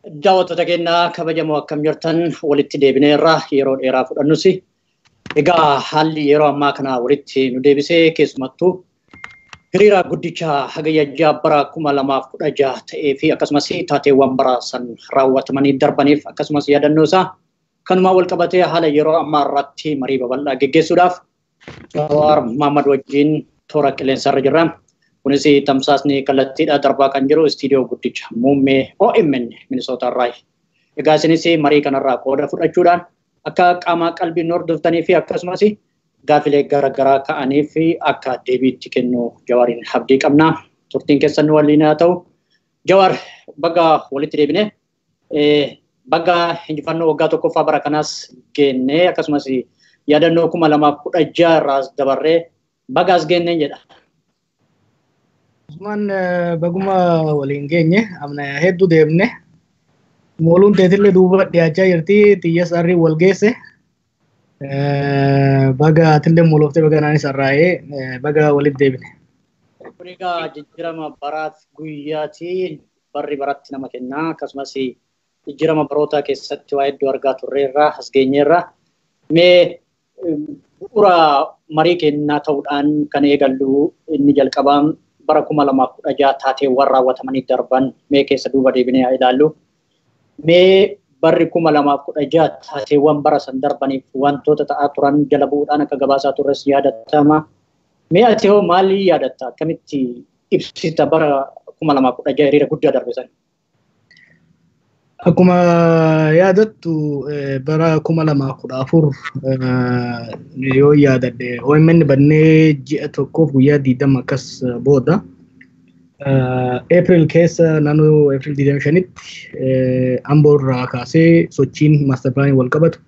Daawwattoota keenyaa kabajamoo, akkam jirtan? Walitti deebineerra yeroo dheeraa fudhannus. Egaa haalli yeroo ammaa kana walitti nu deebisee keessumattuu hiriira guddicha Hagayya 6 bara 2016 ta'ee fi akkasumas taateewwan bara san raawwatamanii darbaniif akkasumas yaadannoo isaa kanumaan wal qabatee haala yeroo ammaa irratti marii babal'aa geggeessuudhaaf Jawaar Mohammad wajjin toora qilleensarra jirra. Kunis tamsaasni kallattiidha darbaa kan jiru istiidiyoo guddicha muummee OMN Minisoota irraa. Egaa isinis marii kanarraa qooda fudhachuudhaan akka qaama qalbiin hordoftanii fi akkasumas gaafilee garaagaraa ka'anii fi akka deebiitti kennu Jawaariin abdii qabna. Turtiin keessan nu waliin haa ta'u. Jawaar, baga walitti deebine. Baga injifannoo waggaa tokkoffaa bara kanaas geenne, akkasumas yaadannoo 2016 irraas dabarree bagaas geenneen jedha. Usmaan, baguma waliin geenye. Amna hedduu deemne. Mooluun teetillee duuba dhiyaachaa jirti. Xiyyas arrii wal geesse. Baga atillee moolooftee, baga naanis arraa'ee, baga walitti deebine. Kun egaa jijjiirama baraaf guyyaati. Barri baratti nama kenna. Akkasumas jijjiirama barootaa keessatti waa hedduu argaa turreerra, as geenyeerra. Mee bu'uura marii kennaa ta'uudhaan kan eegallu inni jalqabaan bara 2016 taateewwan raawwatamanii darban mee keessa duuba deebinee haa ilaallu. Mee barri 2016 taateewwan bara san darbaniif wantoota ta'aa turan jala bu'uudhaan akka gabaasaa turres yaadatama. Mee ati hoo maalii yaadatta? Akkamitti ibsita bara 2016 hiriira guddaa darbe sana? Akkuma yaadattu, bara 2014 yoo yaadadhe, OMN bannee ji'a tokkoof guyyaa 20 akkas booda, April keessa, naannoo April 25tti, Amboo irraa kaasee sochiin master plan wal qabatu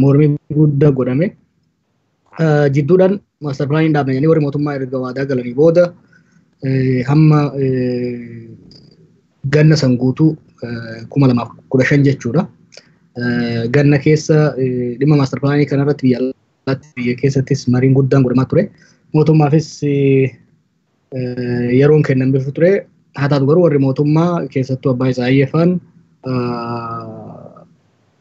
mormii guddaa godhame. Jidduudhaan master plan dhaabne jedhanii warri mootummaa erga waadaa galanii booda hamma ganna san guutuu, 2015 jechuudha. Ganna keessa dhimma master planii kanarratti biyya alaatti, biyya keessattis mariin guddaan godhamaa ture. Mootummaafis yeroon kennameef ture. Haa taatu garuu warri mootummaa, keessattuu abbaa isaa faan,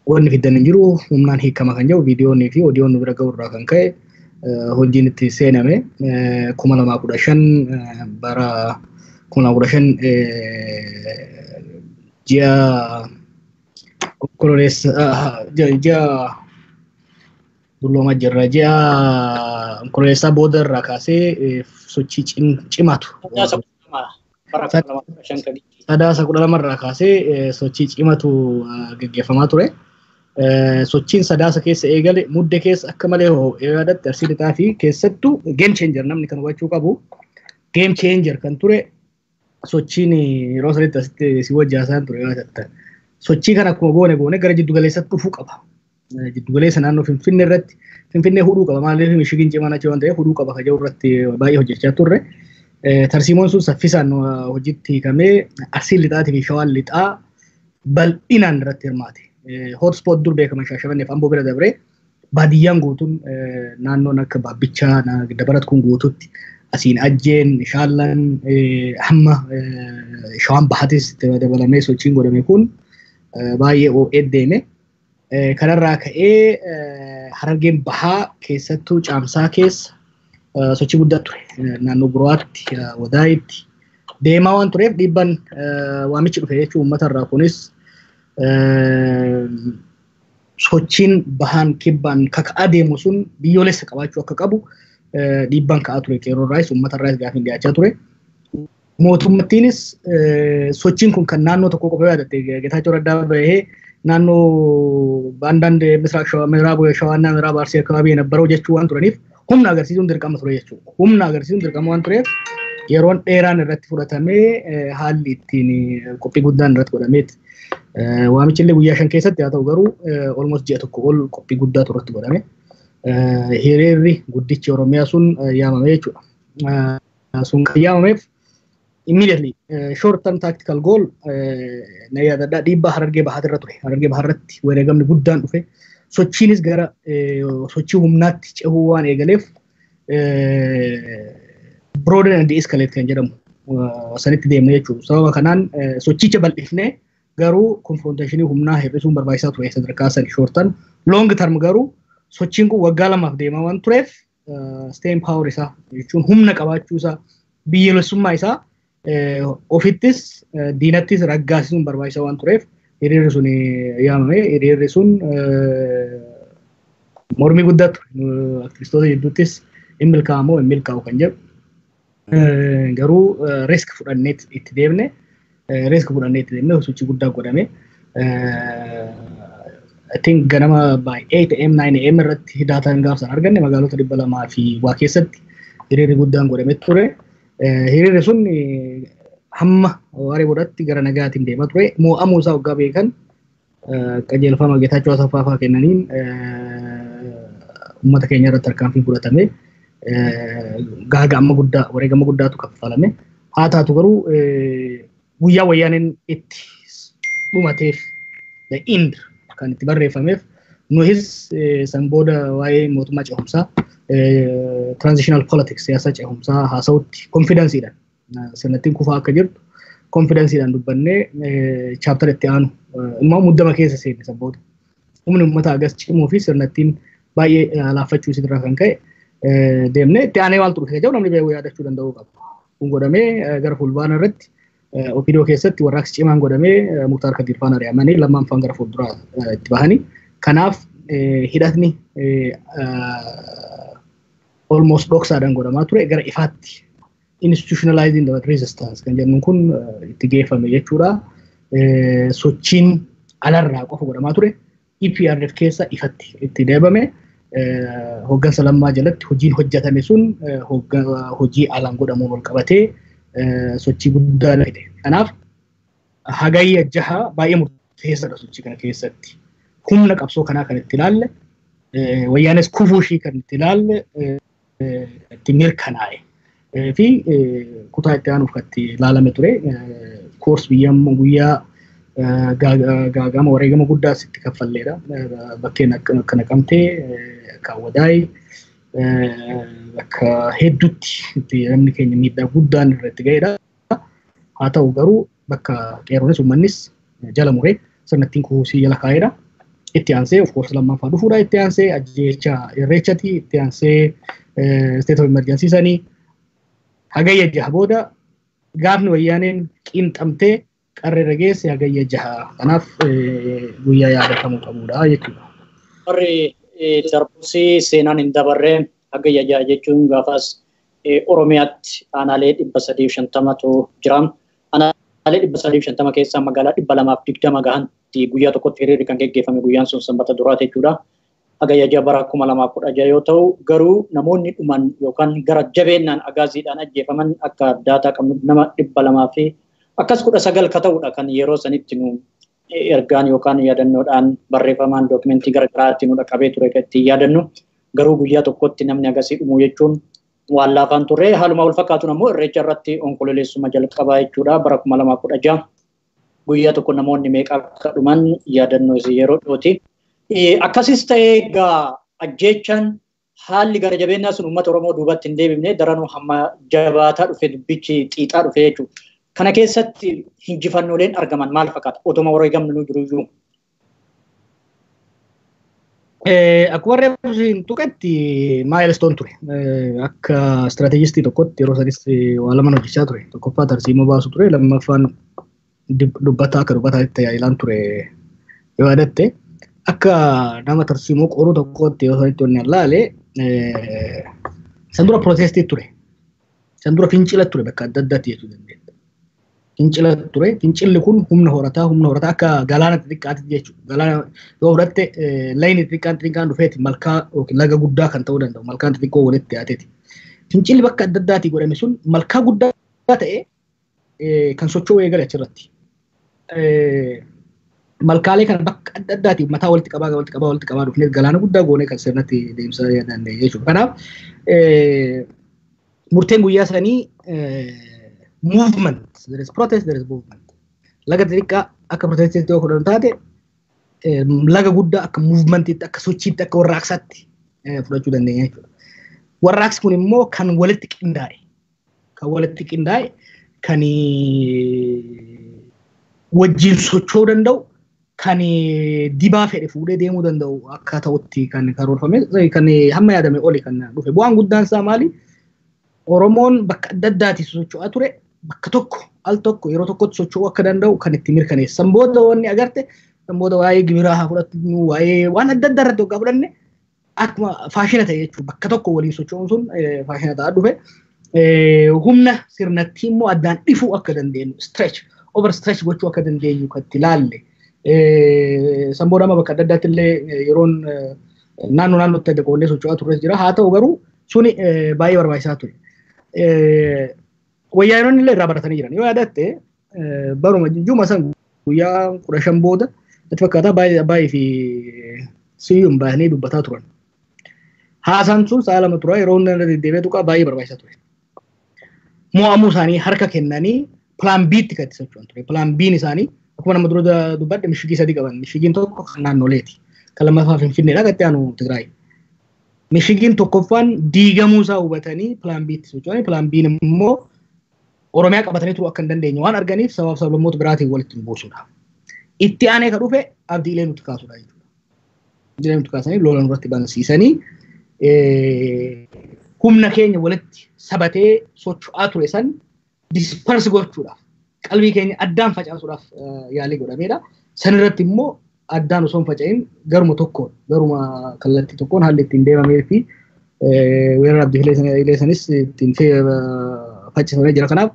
wanni fiddan hin jiru, humnaan hiikama kan jedhu viidiyoonii fi odiyoon nu bira ga'u irraa kan ka'e hojiin itti seename. 2015, bara 2015 ji'a Onkololeessa, ji'a dulloomaa jirra, ji'a Onkololeessaa booda irraa kaasee sochii cimaatu. Sadaasa 12 irraa kaasee sochii cimatu gaggeeffamaa ture. Sochiin Sadaasa keessa eegale Mudde keessa akka malee ho'ee, yaadatte, Arsii Lixaa fi keessattuu game changer, namni kan hubachuu qabu, game changer kan ture sochiin yeroo sanitti asitti si wajjaasaan ture, yaadatta. Sochii kana akkuma goone goone gara jiddu galeessatti dhufuu qaba. Jiddu galeessa naannoo Finfinnee irratti, Finfinnee hudhuu qaba. Maaliif mishigiin cimaan achi waan ta'eef hudhuu qaba kan jedhu irratti baay'ee hojjechaa turre. Tarsiimoon sun saffisaan hojiitti hiikamee Arsiin Lixaatii fi Shawaan Lixaa bal'inaan irratti hirmaate. Hotspot dur beekaman Shaashamannee fi Amboo bira dabree baadiyyaan guutuun, naannoon akka Baabbichaa, Dabarat kun guututti, asiin Ajjeen, Shaallaan, hamma Shawaan Bahatis dabalamee sochiin godhame kun baay'ee ho'ee deeme. Kanarraa ka'ee Harargeen Bahaa keessattuu Caamsaa keessa sochii guddaa ture. Naannoo Guraatti, Wadaayitti deemaa waan tureef dhiibban waamichi dhufe jechuun uummata irraa kunis sochiin bahaan kibbaan kaka'aa deemu sun biyyoolessa qabaachuu akka qabu dhiibbaan ka'aa ture. Qeerroo irraayis uummata irraayis gaafiin dhiyaachaa ture. Mootummattiinis sochiin kun kan naannoo tokko qofa, yaadatte, Getaachoo Raddaa bahee naannoo በአንዳንድ ምስራቅ ሸዋ፣ ምዕራብ ሸዋና ምዕራብ አርሲ አካባቢ የነበረው jechuu waan turaniif humna agarsiisuun dirqama ture jechuudha. Humna agarsiisuun dirqama waan tureef yeroon dheeraan irratti fudhatamee haalli ittiin qophii guddaan irratti godhameeti. Waamichi illee guyyaa 5 keessatti haa ta'u garuu almost ji'a tokko ol qophii guddaatu irratti godhame. Hiriirri guddichi Oromiyaa sun yaamame jechuudha. Sun kan yaamameef immediately short term tactical goal na yaadadha, dhiibbaa Harargee Bahaati irra ture. Harargee Bahaarratti wareegamni guddaan dhufe. Sochiinis gara sochii humnaatti cehuu waan eegaleef broaden and de-escalate kan jedhamu sanitti deemne jechuudha. Sababa kanaan sochicha bal'ifnee Garuu confrontationii humnaa hir'isuun barbaachisaa ture sadarkaa san short term. Long term garuu sochiin kun waggaa 2 deemaa waan tureef staying power isaa jechuun humna qabaachuu isaa, biyyaalessummaa isaa ofittis diinattis raggaasisuun barbaachisaa waan tureef hiriirri sun yaamame. Hiriirri sun mormii guddaa ture. Aktivistoota gidduuttis hin milkaa'amoo hin milkaa'u kan jedhu. Garuu risk fudhannee itti deemne, risk fudhannee itti deemne, sochii guddaa godhame. I think ganama by 8 a.m., 9 a.m. irratti daataan gaaf san arganne magaalota 200 fi waa keessatti hiriirri guddaan godhame ture. Hiriirri sun hamma waaree boodatti gara nagaatiin deemaa ture. Mo'amuu isaa waggaa beekan qajeelfama Geetaachoo Asaffaa fa'aa kennaniin uummata keenya irratti tarkaanfii fudhatame. Gaaga'ama guddaa, wareegama guddaatu kaffalame. Haa taatu garuu guyyaa Wayyaaneen itti dhumateef, the end kan itti barreeffameef, nuhis san booda waa'ee mootummaa ce'umsaa, transitional politics, siyaasa ce'umsaa haasa'utti confidenceiidhaan, sirnattiin kufaa akka jirtu confidenceiidhaan dubbannee, chapter itti aanu immoo muddama keessa seenne san booda. Humni uummata agas cimuu fi sirnattiin baay'ee laaffachuu isirraa kan ka'e deemnee itti aanee maaltu dhufe jedhu namni beekuu yaadachuu danda'uu qaba. Kun godhamee gara Fulbaana irratti OPDO keessatti warraaqsi cimaan godhamee Muktaar Kadiir faana ari'amanii lammaan faan gara fuulduraa itti bahanii. Kanaaf hidhatni almost dhoksaadhaan godhamaa ture gara ifaatti institutionalizing the resistance kan jennuun kun itti geeffame jechuudha. Sochiin alarraa qofa godhamaa ture EPRF keessa ifatti itti deebame. Hoggansa Lammaa jalatti hojiin hojjetame sun hojii alaan godhamuun wal qabatee sochii guddaa fide. Kanaaf Hagayya 6 baay'ee murteessaadha sochii kana keessatti. Humna qabsoo kanaa kan itti ilaalle, Wayyaanes kufuu ishii kan itti ilaalle, itti mirkanaa'e fi kutaa itti aanuuf kan itti ilaalame ture. Course guyyaa gaagama wareegama guddaas itti kaffalleedha. Bakkeen akka Naqamtee, akka Awwadaay, bakka hedduutti itti namni keenya miidhaa guddaan irratti ga'edha. Haa ta'u garuu bakka qeerronis uummannis jala muree sirnattiin kuusii jala kaa'edha. Itti aansee of course lammaffaa dhufuudha. Itti aansee ajjeecha Irreechati. Itti aansee state of emergency sanii. Hagayya 6 booda gaafni Wayyaaneen qiinxamtee qarreerra geesse Hagayya 6. Kanaaf guyyaa yaadatamuu qabudha jechuudha. Warri darbusii seenaan hin dabarree Hagayya 6 jechuun gaafas Oromiyaatti aanaalee 350tu jira. Aanaalee 350 keessaa magaalaa 220 gahantti guyyaa tokkotti hiriirri kan geggeeffame, guyyaan sun Sanbata duraati jechuudha. Hagayya 6 bara 2016 yoo ta'u, garuu namoonni dhuman yookaan gara jabeennaan agaaziidhaan ajjeefaman akka daataa qabnu nama 200 fi akkas 19 ka ta'udha kan yeroo sanitti nu ergaan yookaan yaadannoodhaan barreeffamaan dookimentii garaagaraatti nu dhaqqabee ture kan ittiin yaadannu. Garuu guyyaa tokkotti namni agasii dhumuu jechuun waan laafaan turre. Haaluma wal fakkaatuun ammoo Irreecha irratti Onkololeessuma jalqabaa jechuudha bara 2016 guyyaa tokko namoonni meeqa akka dhuman yaadannoo isii yeroo dhiyooti. Akkasis ta'ee egaa ajjeechaan haalli gara jabeenyaa sun uummata Oromoo duubatti hin deebifne, daranuu hamma jabaataa dhufe, dubbichi xiixaa dhufe jechuudha. Kana keessatti injifannooleen argaman maal fakkaata? Otuma wareegamni nu jiru iyyuu. Akkuma reefu tuqetti milestone ture. Akka strategistii tokkotti yeroo sanis waa lama hojjechaa ture. Tokkoffaa tarsiimoo baasu ture. Lammaffaan dubbataa akka dubbataatti tajaajilaan ture yoo yaadatte. Akka nama tarsiimoo qoruu tokkotti yoo sanitti wanni ilaale, san dura protestii ture. San dura fincila ture bakka adda addaatti jechuu dandeenya. Fincila ture. Fincilli kun humna horataa, humna horataa akka galaana xixiqqaatti jechuudha. Galaana yoo fudhatte layni xixiqqaan xixiqqaan dhufeeti malkaa yookiin laga guddaa kan ta'uu danda'u malkaan xixiqqoo walitti dhiyaateeti. Fincilli bakka adda addaatii godhame sun malkaa guddaa ta'e kan socho'u eegale achirratti. Malkaalee kana bakka adda addaatii mataa walitti qabaa, walitti qabaa, walitti qabaa dhufnee galaana guddaa goonee kan sirnatti deemsa dandeenye jechuudha. Kanaaf murteen guyyaa sanii movement, there is protest, there is movement. Laga xixiqqaa akka protestiitti yoo fudhannu taate, laga guddaa akka movementiitti, akka sochiitti, akka warraaqsaatti fudhachuu dandeenya jechuudha. Warraaqsi kun immoo kan walitti qindaa'e, kan walitti qindaa'e, kan Wajjin socho'uu danda'u, kan dibaa fedhe fuudhee deemuu danda'u akka ta'utti kan karoorfame, kan hamma yaadame oli kan dhufe. Bu'aan guddaan isaa maali? Oromoon bakka adda addaati socho'aa ture, bakka tokko al tokko yeroo tokkotti socho'uu akka danda'u kan itti mirkaneessan. Booda wanni agarte, booda waa'ee gibiraa haa fudhannu, waa'ee waan adda addaa irratti waggaa fudhanne, akkuma faashina ta'e jechuudha. Bakka tokko waliin socho'uun sun faashina ta'aa dhufe. Humna sirnatti immoo addaan dhifuu akka dandeenyu, stretch over stretch gochuu akka dandeenyu kan itti ilaalle. San booda amma bakka adda addaatti illee yeroon naannoo naannootti adda qoonnee socho'aa turres jira. Haa ta'u garuu suni baay'ee barbaachisaa ture. Wayyaanonni illee irraa baratanii jiran. Yoo yaadatte, baruma juma san guyyaa 15 booda natti fakkaata, baay'ee fi siyyuun bahanii dubbataa turan. Haasaan sun sa'a 2 tura, yeroo hunda irra deddeebi'ee tuqaa, baay'ee barbaachisaa ture. Mo'amuu isaanii harka kennanii plan B'tti kan itti socho'an ture. Plan B'n isaanii akkuma nama dura dubbadhe mishigii sadii qaban. Mishigiin tokko kan naannoleeti. Kan lammaffaa Finfinneedha, kan itti aanu Tigraay. Mishigiin tokkoffaan diigamuu isaa hubatanii plan B'tti socho'anii, plan B'n immoo Oromiyaa qabatanii turuu akka hin dandeenye waan arganiif sabaaf sablammoota biraatiin walitti nu buusudha. Itti aanee kan dhufe abdiilee nuti kaasudha jechuudha. Abdiilee nuti kaasanii lola nurratti bansiisanii humna keenya walitti sabatee socho'aa ture san disperse gochuudhaaf, qalbii keenya addaan facaasuudhaaf yaalii godhameedha. San irratti immoo addaan osoo hin faca'in garuma tokkoon, garuma kallattii tokkoon haalli ittiin deemamee fi weerara abdiilee sanis ittiin faccisamee jira. Kanaaf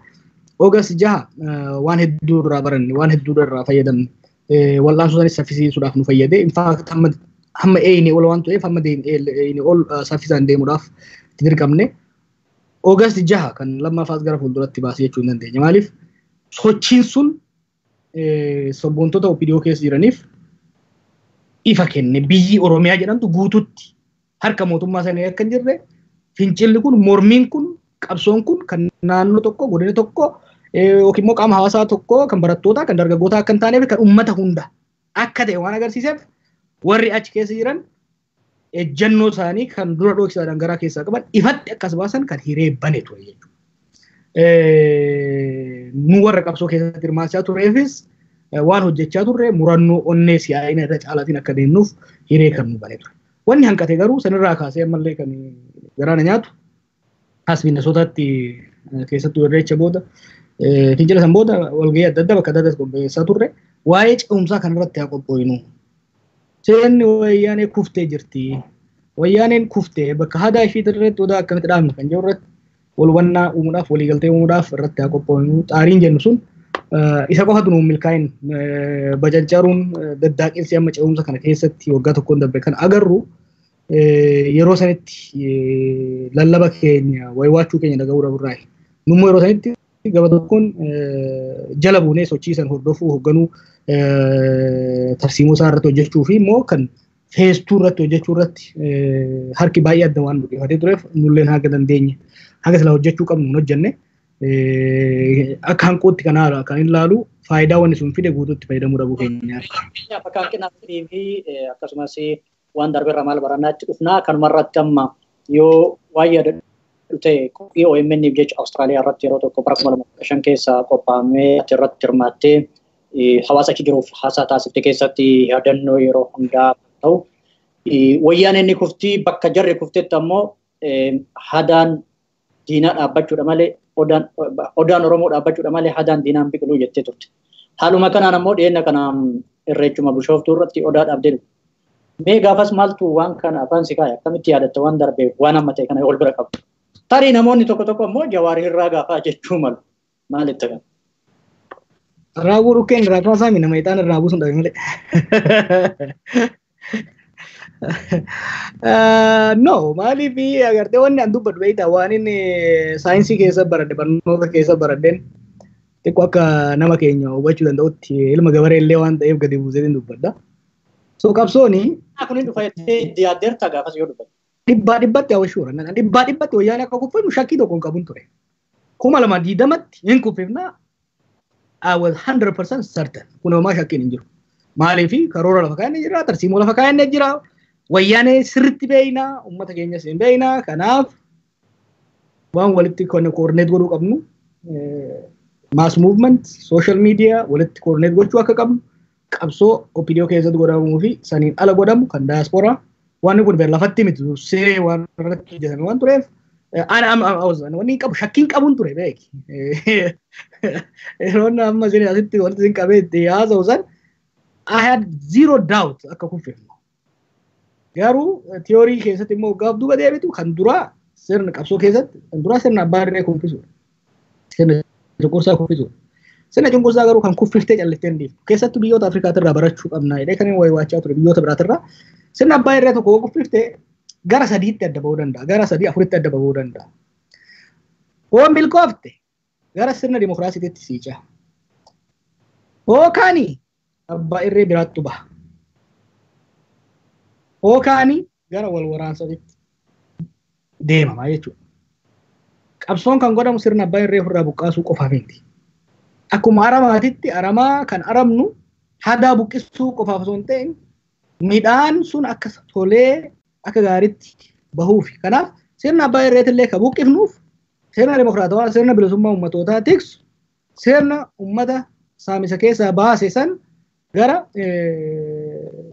August 6 waan hedduu irraa baranne, waan hedduu irraa fayyadamne, wal'aansoo sanis saffisiisuudhaaf nu fayyade. In fact hamma eeyinii ol waan ta'eef hamma eeyinii ol saffisaan deemuudhaaf itti dirqamne. August 6 kan lammaffaas gara fuulduratti baasee jechuu hin dandeenya. Maaliif, sochiin sun sabboontota OPDO keessa jiraniif ifa kenne. Biyyi Oromiyaa jedhamtu guututti harka mootummaa sanii akka hin jirre, fincilli kun, mormiin kun, qabsoon kun kan naannoo tokko, godina tokko yookiin immoo qaama hawaasaa tokko, kan barattootaa, kan dargaggootaa akka hin taaneef, kan uummata hunda akka ta'e waan agarsiiseef, warri achi keessa jiran ejjennoo isaanii kan dura dhoksaadhaan garaa keessaa qaban ifatti akkas baasan kan hiree bane ture jechuudha. Nu warra qabsoo keessatti hirmaachaa tureefis waan hojjechaa turre murannoo onnee si'aayina irra caalaatiin akka deemnuuf hiree kan nu bane ture. Wanni hanqate garuu, sanirraa kaasee ammallee kan garaana nyaatu, as Minnesotaatti keessattuu Irreecha booda, fincila san booda, walgahii adda addaa bakka adda addaatti qopheessaa turre, waa'ee ce'umsaa kanarratti haa qophooyinu. Seenni wayyaanee kuftee jirti. Wayyaaneen kuftee bakka hadaa ishii irratti odaa akkamitti dhaabna kan jedhu irratti wal hubannaa uumuudhaaf, waliigaltee uumuudhaaf irratti haa qophooyinu. Xaariin jennu sun isa qofatu nuun milkaa'in. Bacancaruun daddaaqiinsi amma ce'umsa kana keessatti waggaa tokkoon darbe kan agarru yeroo sanitti lallaba keenya, waywaachuu keenya dhaga'uu dhaburraayi. Nummoo yeroo sanitti gaba tokkoon jala buunee sochii san hordofuu, hoogganuu, tarsiimoo isaa irratti hojjechuu fi immoo kan feestuu irratti hojjechuu irratti harki baay'ee adda waan dhugeeffatee tureef, nulleen haga dandeenye, haga silaa hojjechuu qabnu hin hojjenne. Akka hanquutti kan haala kan ilaalu faayidaa wanni sun fide guutuutti fayyadamuu dhabuu keenya. Bakka hanqina fi akkasumas waan darbeerra maal barannaatti dhufnaa. Kanumarratti amma yoo waan yaadadhu ta'e, qophii OMN jecha Awustiraaliyaa irratti yeroo tokko bara 2015 keessa qophaa'amee irratti hirmaattee hawaasa achi jiruuf haasaa taasifte keessatti yaadannoo yeroo hundaa ta'u, wayyaan inni kuftii bakka jarri kuftetti ammoo hadaan diinaa dhaabbachuudha malee, odaan Oromoo dhaabbachuudha malee hadaan diinaan biqiluu jettee turte. Haaluma kanaan ammoo dhiyeenya kanaan Irreechuma Bishooftuu irratti odaa dhaabdee dhufte. Mee gaafas maaltu waan kana afaan si kaaya? Akkamitti yaadatta waan darbe, waan amma ta'e kana wal bira qabu? Tarii namoonni tokko tokko ammoo Jawaarii irraa gaafaa jechuu malu. Maal itti kana? Raawwuu dhukkeen irraa kaasaa mi nama ixaan irraa buusuun dhabe malee. No, maaliif, agartee, wanni an dubbadhu beektaa, waan inni saayinsii keessa baradhe, barnoota keessa baradheen xiqqoo akka nama keenya hubachuu danda'utti, ilma gabaree illee waan ta'eef gadi buuseetiin dubbadha. So qabsooni. Kun hin dhufa jettee yaaddeerta gaafas yoo dubbatu? Dhibbaa dhibbatti hawwashuura. Dhibbaa dhibbatti wayyaanee akka kuffifnu shakkii tokko hin qabun ture. 2020tti hin kuffifna, I was 100% certain. Kun homaa shakkiin hin jiru. Maaliif, karoora lafa kaa'annee jira, tarsiimoo lafa kaa'annee jira. Wayyaanee sirriitti beeyna, uummata keenyas hin beeyna. Kanaaf waan walitti coordinate godhuu qabnu Mass movement, social media walitti coordinate gochuu akka qabnu, qabsoo OPDO keessatti godhamuu fi saniin ala godhamu kan daasporaa waan kun lafatti miti dursee waan irratti hojjetame waan tureef ana wanni qabu shakkiin qabuun ture beeki. Yeroo amma isin asitti walitti isin qabee itti haasa'u san I had zero doubt akka kuffifnu. Garuu tiyoorii keessatti immoo gaaf duuba deebitu kan duraa sirna qabsoo keessatti kan duraa sirna abbaa irree kuffisuudha. Sirna cunqursaa kuffisuudha. Sirna cunqursaa garuu kan kuffiftee calliftee hin dhiiftu. Keessattuu biyyoota Afrikaatirraa barachuu qabna jedhee kan inni wayiwaachaa ture biyyoota biraatirraa. Sirna abbaa irree tokko kuffiftee gara sadiitti adda bahuu danda'a. Gara sadii afuritti adda bahuu danda'a. Hoo milkoofte gara sirna dimokiraasiitti siica. Hoo kaani abbaa irree biraattu baha. Hoo kaani gara wal waraansaatti deemama jechuudha. Qabsoon kan godhamu sirna abbaa irree ofirraa buqqaasuu qofaaf miti. Akkuma aramaatitti aramaa kan aramnu hadaa buqqisuu qofaaf osoo hin ta'in midhaan sun akka tolee akka gaariitti bahuufi. Kanaaf sirna abbaa irreetillee kan buqqifnuuf sirna dimokiraatawaa, sirna bilisummaa uummatootaa tiksu, sirna uummata saamisa keessaa baase san gara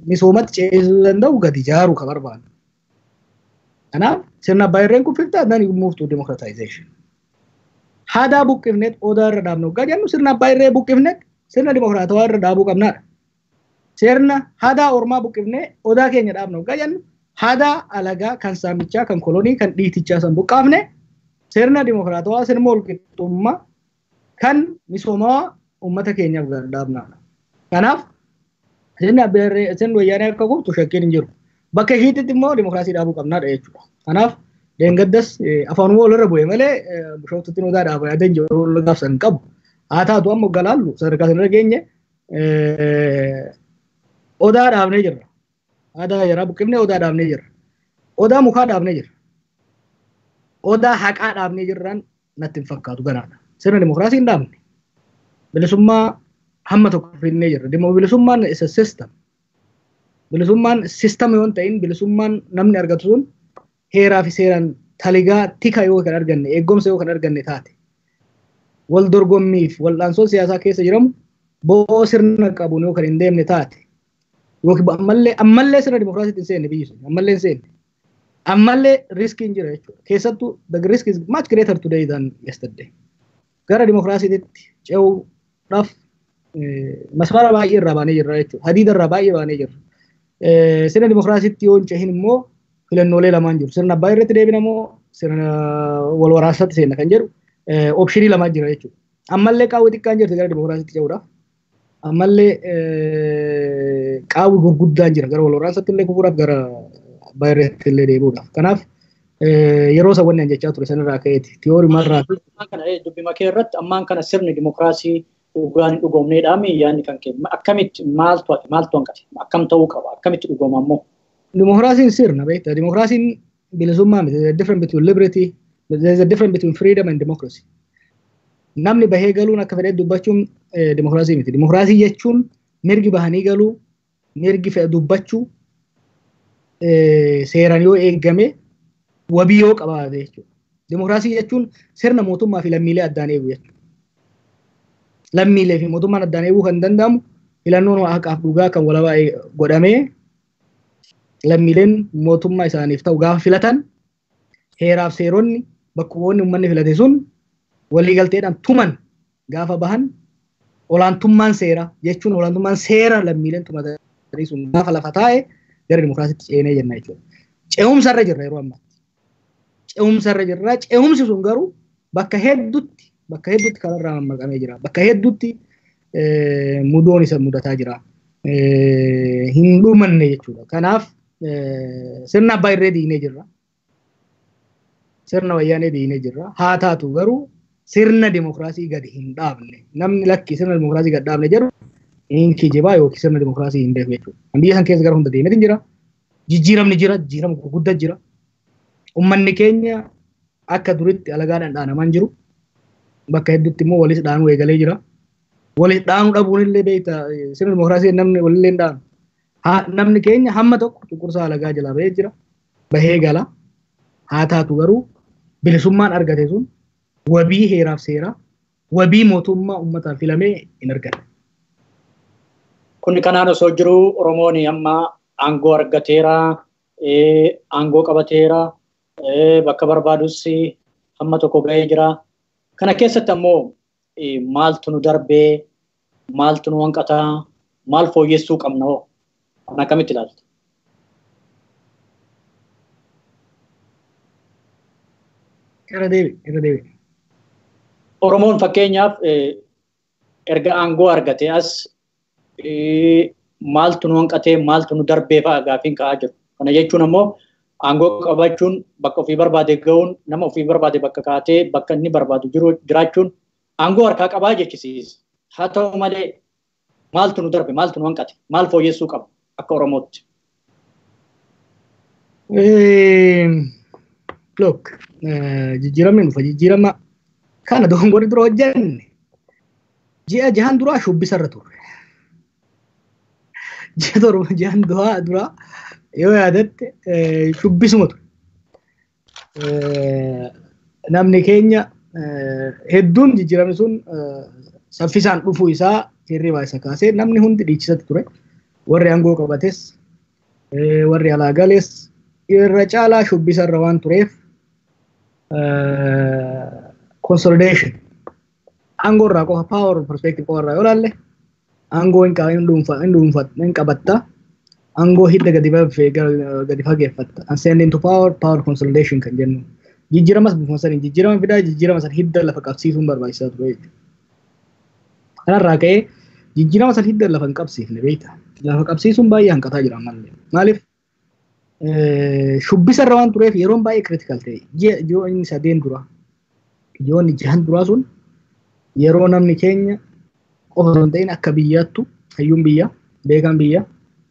misoomatti ceesisuu danda'u gadi ijaaruu kan barbaadu. Kanaaf sirna abbaa irreen kuffiftaa then you move to democratization. Hadaa buqqifneet odaa irra dhaabnu hoggaa jennu sirna abbaa irree buqqifneet sirna dimokiraatawaa irra dhaabuu qabnaadha. Sirna hadaa ormaa buqqifnee odaa keenya dhaabnu hoggaa jennu hadaa alagaa kan saamichaa kan kolonii kan dhiitichaa san buqqaafne sirna dimokiraatawaa sirna walqixxummaa kan misoomaa uummata keenyaaf dhaabnaadha. Kanaaf sirni abbaa irree sirni wayyaanee akka kuftu shakkiin hin jiru. Bakka ishiitti immoo dimokiraasii dhaabuu qabnaadha jechuudha. Kanaaf deengaddas afaanuma walirra bu'e malee Bishooftutti odaa dhaaba yaadeen jiru gaafsan hin qabu. Haa taatu amma galaallu sadarkaa sanarra geenye odaa dhaabnee jirra. Odaa jaraa buqqifnee odaa dhaabnee jirra. Odaa mukaa dhaabnee jirra. Odaa haqaa dhaabnee jirraan natti hin fakkaatu ganaadha. Sirna dimokiraasii hin dhaabne. Bilisummaa hamma tokko finnee jirra. Bilisummaan isa system. Bilisummaan system yoo hin ta'in bilisummaan namni argatu sun heeraa fi seeraan taligaa tika yoo kan arganne eegumsa yoo kan arganne taate wal dorgommiif wal'aansoo siyaasaa keessa jiramu bo'oo sirna qabuun yoo kan hin deemne taate yookiin ammallee sirna dimokiraasiitti hin seenne biyyi sun ammallee hin seenne ammallee riskiin jira jechuudha. Keessattuu the risk is much greater today than yesterday. Gara dimokiraasiitti ce'uudhaaf masmara baay'ee irraa baanee jirra jechuudha. Hadiida irraa baay'ee baanee jirra. Sirna dimokiraasiitti yoo hin cehin immoo filannoolee lamaan jiru. Sirna abbaa irratti deebina moo sirna wal waraansaatti seenna kan jedhu optionii lamaan jira jechuudha. Ammallee qaawwi xiqqaan jirti gara dimokiraasiitti ce'uudhaaf. Ammallee qaawwi gurguddaan jira gara wal waraansaatti illee kufuudhaaf gara abbaa irratti illee deebi'uudhaaf. Kanaaf yeroo isa wanni jechaa ture sanirraa ka'eeti. Tiyoorii marraa fi. Dubbima kee irratti ammaan kana sirni dimokiraasii dhugaan hin dhugoomneedhaami yaadni kan kee akkamitti maaltu maaltu hanqate akkam ta'uu qaba akkamitti dhugooma ammoo. Dimokiraasiin sirna beektaa. Dimokiraasiin bilisummaa miti. There is a difference between liberty, there is a difference between freedom and democracy. Namni bahee galuun akka fedhe dubbachuun dimokiraasii miti. Dimokiraasii jechuun mirgi bahanii galuu, mirgi fedha dubbachuu seeraan yoo eegame wabii yoo qabaate jechuudha. Dimokiraasii jechuun sirna mootummaa fi lammiilee addaan eegu jechuudha. Lammiilee fi mootummaan addaan eeguu kan danda'amu filannoon haqaaf dhugaa kan walabaa godhamee lammiileen mootummaa isaaniif ta'u gaafa filatan heeraaf seeronni bakka bu'oonni uummanni filate sun waliigalteedhaan tuman gaafa bahan olaantummaan seera jechuun olaantummaan seera lammiileen tumatanii sun gaafa lafa taa'e gara dimokiraasiitti ceenee jenna jechuudha. Ce'umsarra jirra yeroo ammaatti. Ce'umsarra jirra. Ce'umsi sun garuu bakka hedduutti kanarraa mammaqamee jira. Bakka hedduutti mudoon isa mudataa jira. Hin dhumanne jechuudha. Kanaaf sirna abbaa irree diinee jirra. Sirna wayyaanee diinee jirra. Haa taatu garuu sirna dimokiraasii gadi hin dhaabne. Namni lakki sirna dimokiraasii gadi dhaabne jedhu hin kijibaa yookiin sirna dimokiraasii hin beeku jechuudha. Biyya san keessa gara hunda deemeetiin jira. Jijjiiramni jira, jijjiirama gurguddaa jira. Uummanni keenya akka duritti alagaadhaan dhaanamaa hin jiru. Bakka hedduutti immoo walis dhaanuu eegalee jira. Walis dhaanuu dhabuun illee beekta sirna dimokiraasii namni walillee hin dhaanu. Namni keenya hamma tokko cunqursaa alagaa jalaa bahee jira. Bahee gala. Haa taatu garuu bilisummaan argate sun wabii heeraaf seeraa, Wabii mootummaa uummataan filamee hin arganne. Kun kanaan osoo jiru Oromoon amma aangoo argateera, aangoo qabateera, bakka barbaadus hamma tokko ga'ee jira. Kana keessatti ammoo maaltu nu darbee, maaltu nu hanqataa, maal fooyyessuu qabna hoo? Kan akkamitti ilaalta? Irra deebi, irra deebi. Oromoon fakkeenyaaf erga aangoo argate as maaltu nu hanqatee, maaltu nu darbee fa'a gaaffiin ka'aa jiru. Kana jechuun ammoo aangoo qabachuun bakka ofii barbaade ga'uun nama ofii barbaade bakka kaatee bakka inni barbaadu jiru jiraachuun aangoo harkaa qabaa jechisiisa. Haa ta'u malee maaltu nu darbe, maaltu nu hanqate, maal fooyyessuu qaba akka Oromootti? Look, jijjiiramni dhufa. Jijjiirama kana dogongorri dura hojjenne ji'a 6 duraa shubbisarra turre. Ji'a 7 ji'an duraa yoo yaadatte shubbisuma ture. Namni keenya hedduun jijjiiramni sun saffisaan dhufuu isaa hirribaa isa kaasee namni hundi dhiichisatti ture. Warri aangoo qabates warri alaa gales irra caalaa shubbisarra waan tureef consolidation aangoo irraa qofa power perspective qofa irraa yoo ilaalle aangoo hin qabatta, aangoo hidda gadi fageeffatta. Ascending to power, power consolidation kan jennu jijjiiramas bifuma saniin jijjiirama fidaa, jijjiirama san hidda lafa qabsiisuun barbaachisaa ture jechuudha. Kanarraa ka'ee jijjiirama san hidda lafa hin qabsiifne beekta. Lafa qabsiisuun baay'ee hanqataa jira ammallee. Maaliif shubbisa irra waan tureef yeroon baay'ee critical ta'e. Ji'oonni 3 dura, ji'oonni 6 duraa sun yeroo namni keenya qofa osoo hin ta'in akka biyyaattu hayyuun biyyaa, beekaan biyyaa,